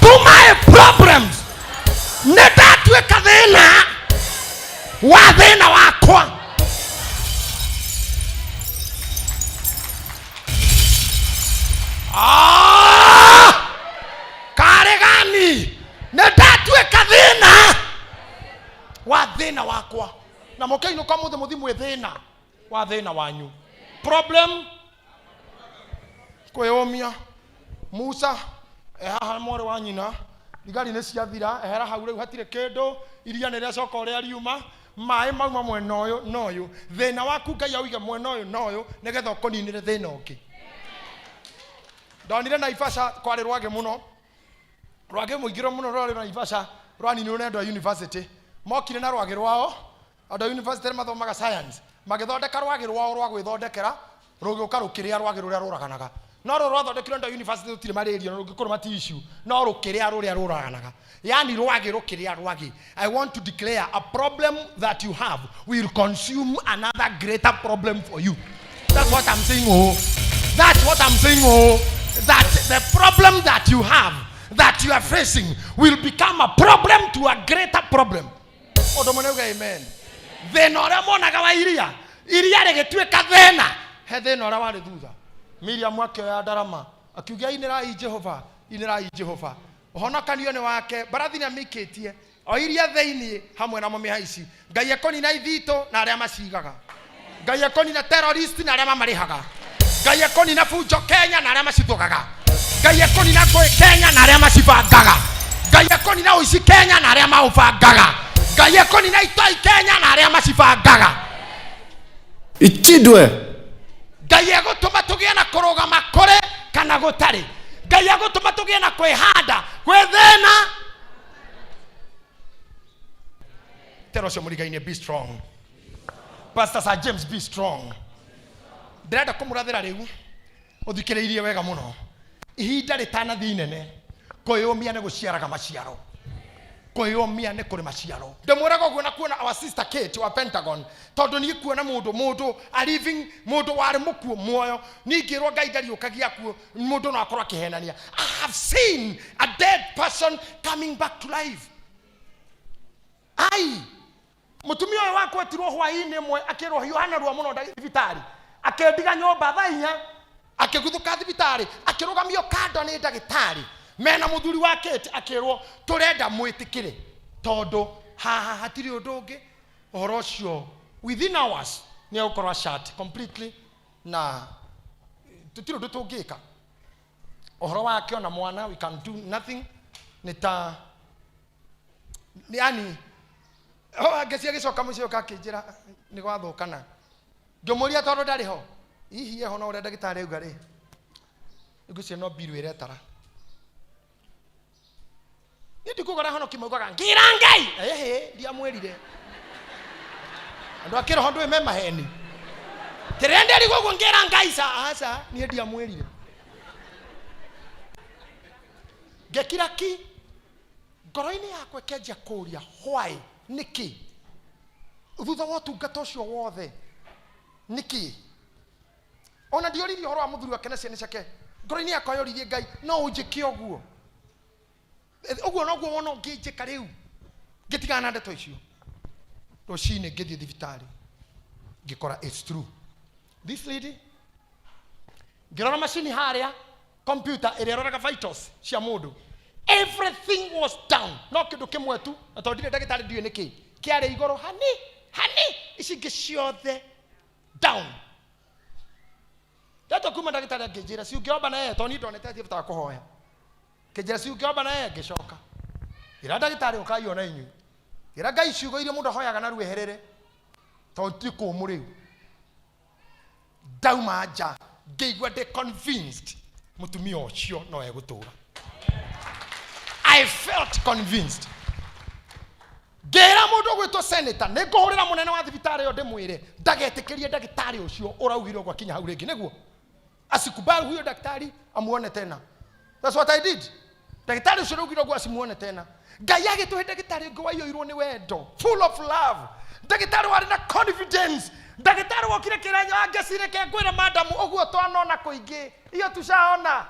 to my problems. Nĩ ndatuĩka thĩna wa thĩna wakwa. Ah! Karĩ gani? Nĩ ndatuĩka thĩna wa thĩna wakwa. Na mũkĩinũka mũthĩ mũthi mwĩ thĩna wa thĩna wanyu. Problem kwĩyũmia. Musa e haha mwarĩ wa nyina, thigari nĩ ciathira, ehera hau rĩu hatirĩ kĩndũ, iria nĩ rĩacoka ũrĩa riuma, maĩ mauma mwena ũyũ na ũyũ. Thĩna waku Ngai auige mwena ũyũ na ũyũ nĩgetha ũkũninĩre thĩna ũngĩ. Ndonire Naivasha kwarĩ rwagĩ mũno, rwagĩ mũingĩro mũno rwarĩ Naivasha, rwaninirwo nĩ andũ a university. Mokire na rwagĩ rwao, andũ a university nĩ mathomaga science, magĩthondeka rwagĩ rwao rwa gwĩthondekera, rũgĩũka rũkĩrĩa rwagĩ rũrĩa rũraganaga. No rũrũ rwathondekirwo nĩ andũ a university rũtirĩ malaria, na rũngĩkũrũma ti issue, no rũkĩrĩa rũrĩa rũraganaga. Yani rwagĩ rũkĩrĩa rwagĩ. I want to declare a problem that you have will consume another greater problem for you. That's what I'm saying, oh. That's what I'm saying, oh. That the problem that you have, that you are facing, will become a problem to a greater problem. Ũndũ mũnene uge amen. Thĩna ũrĩa monaga wa iria, iria rĩgĩtuĩka thĩna, he thĩna ũrĩa warĩ thutha. Miriam akĩoya ndarama, akiuga inĩrai Jehova, inĩrai Jehova. Ũhonokanio nĩ wake, mbarathi nĩ amĩikĩtie, o iria thĩinĩ hamwe na mũmĩhaici. Ngai ekũnina ithitũ na arĩa macigaga. Ngai ekũnina terrorist na arĩa mamarĩhaga. Ngai ekũnina bunjo Kenya na arĩa macithugaga. Ngai ekũnina ngũĩ Kenya na arĩa macibangaga. Ngai ekũnina ũici Kenya na arĩa maũbangaga. Ngai ekũnina itoi Kenya na arĩa macibangaga. Ichindwe. Ngai egũtũma tũgĩe na kũrũgama kũrĩ kana gũtarĩ. Ngai egũtũma tũgĩe na kwĩhanda gwĩ thĩna. Tera ũcio mũrigaine, be strong. Pastor Sir James, be strong. Ndĩrenda kũmũrathĩra rĩu ũthikĩrĩirie wega mũno. Ihinda rĩtanathiĩ inene, kwĩyũmia nĩ gũciaraga maciaro. Kwĩyũmia nĩ kũrĩ maciaro. Ndĩmwĩraga ũguo na kuona our sister Kate wa Pentagon, tondũ niĩ kuona mũndũ, mũndũ a living, mũndũ warĩ mũkuũ muoyo, niĩ ngĩrwo Ngai ndariũkagia akuũ, mũndũ no akorwo akĩhenania. I have seen a dead person coming back to life. Ai, mũtumia ũyũ wakwa etirwo hwaĩ-inĩ ĩmwe akĩrwo hiũha narua mũno thibitarĩ, akĩndiga nyũmba thaa inya, akĩguthũka thibitarĩ, akĩrũgamio kando nĩ ndagĩtarĩ mena mũthuri wa Kate, akĩrwo tũrenda mwĩtĩkĩre tondũ haha hatirĩ ũndũ ũngĩ. Ũhoro ũcio within hours nĩ egũkorwo shut completely na tũtirĩ ũndũ tũngĩka. Ũhoro wake ona mwana, we can do nothing. Nĩ ta yani ngeci agĩcoka mũciĩ ũka akĩnjĩra nĩ gwathũkana. Ngĩmũria tondũ ndarĩ ho, hihi eho no ũrĩa ndagĩtarĩ auga rĩ, ngwĩciria no mbiru ĩretara. Niĩ ndikuga ũrĩa honoki maugaga ngĩra Ngai, ĩhĩ ndiamwĩrire. Andũ a kĩroho ndũĩ me maheni. Kĩrĩa nderigwo ũguo ngĩra Ngai ca, aca niĩ ndiamwĩrire. Ngĩkira ki, ngoro-inĩ yakwa ĩkĩanjia kũũria why, nĩkĩ thutha wa ũtungata ũcio wothe, nĩkĩ ona ndioririe ũhoro wa mũthuri wake na ciana ciake. Ngoro-inĩ yakwa yoririe Ngai, no ũnjĩke ũguo, ũguo noguo wona ũngĩnjĩka rĩu. Ngĩtigana na ndeto icio. Rũcinĩ ngĩthiĩ thibitarĩ, ngĩkora it's true, this lady, ngĩrora macini harĩa computer ĩrĩa ĩroraga vitals cia mũndũ, everything was down, no kĩndũ kĩmwe tu, na tondũ ndirĩ ndagĩtarĩ ndiũĩ nĩkĩ kĩarĩ igũrũ hani hani, ici ingĩ ciothe down. Ndatua kuma ndagĩtarĩ angĩnjĩra si ũngĩomba na yeye tondũ niĩ ndonete athiĩ bata kũhoya. Kĩnjĩra si ũngĩomba na yeye ngĩcoka. Ĩra ndagĩtarĩ ũkai ona inyuĩ. Ĩra Ngai ciugo iria mũndũ ahoyaga na rueherere tondũ ti kũmũ rĩu. Ndauma nja ngĩigua ndĩ convinced mũtumia ũcio no egũtũra. I felt convinced. Ngĩra mũndũ ũgwĩtwo senator nĩ ngũhũrĩra mũnene wa thibitarĩ ĩyo ndĩmwĩre ndagetĩkĩrie ndagĩtarĩ ũcio ũraugire ũguo akinya hau rĩngĩ nĩguo asikubali huyo daktari amuone tena. That's what I did. Ndagĩtarĩ ũcio ũraugire ũguo asimuone tena. Ngai agĩtũhe ndagĩtarĩ ũngĩ waiyũirwo nĩ wendo, full of love, ndagĩtarĩ warĩ na confidence, ndagĩtarĩ wokire kĩranyo angecire ke ngwĩre madamu ũguo twanona kũingĩ, hiyo tushaona,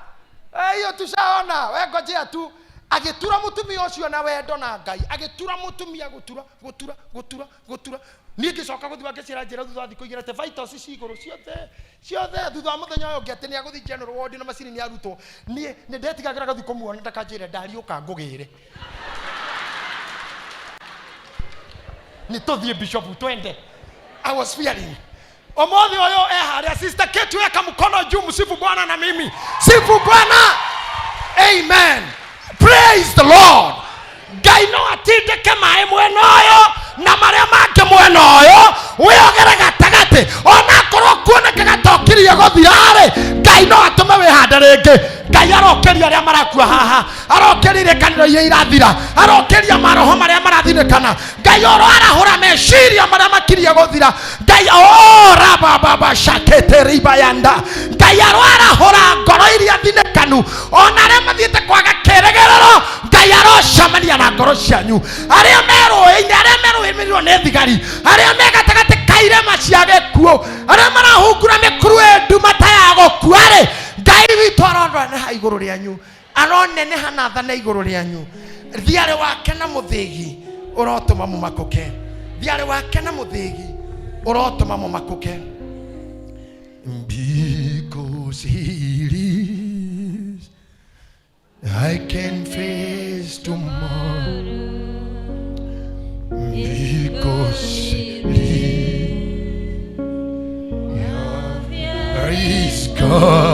hiyo tushaona, we ngojea tu. Agĩtura mũtumia ũcio na wendo na Ngai, agĩtura mũtumia gũtura gũtura gũtura gũtura. Niĩ ngĩcoka gũthiĩ ngĩcira njĩra thutha wa thikũ igĩrĩ atĩ vitals ci igũrũ ciothe ciothe. Thutha wa mũthenya ũyũ ũngĩ atĩ nĩ agũthiĩ general ward na macini nĩ arutwo. Niĩ nĩ ndetigagĩra gũthiĩ kũmuona ndakanjĩre ndariũka ngũgĩre. Nĩ tũthiĩ bishop twende. I was fearing. Ũmũthĩ ũyũ e harĩa sister Kate, weka mkono juu, msifu Bwana na mimi. Sifu Bwana. Amen. Praise the Lord. Ngai no atindĩke maĩ mwena ũyũ na marĩa mangĩ mwena ũyũ wĩogere gatagatĩ, onakorwo kuonekaga ta ũkirie gũthira-rĩ, Ngai no atũme wĩhande rĩngĩ. Ngai arokeria arĩa marakua haha, arokeria irĩkanĩro iria irathira, arokeria maroho marĩa marathinĩkana. Ngai oro arahũra meciria marĩa makirie gũthira. Ngai ora baba shakete ribayanda. Ngai aro arahũra ngoro iria thinĩkanu, ona arĩa mathiĩte kwaga kĩrĩgĩrĩro. Ngai arocemania na ngoro cianyu, arĩa me rũĩ-inĩ, arĩa merũĩmĩrirwo nĩ thigari, arĩa me gatagatĩ ka irema cia gĩkuũ, arĩa marahungura mĩkuru ĩ nduma ta ya gũkua-rĩ, Ngai witũ aroneneha igũrũ rĩanyu, aroneneha na athane igũrũ rĩanyu. Thiarĩ wake na mũthĩgi ũrotũma mũmakũke, thiarĩ wake na mũthĩgi ũrotũma mũmakũke. Because he lives, I can face tomorrow. Because he lives, is gone.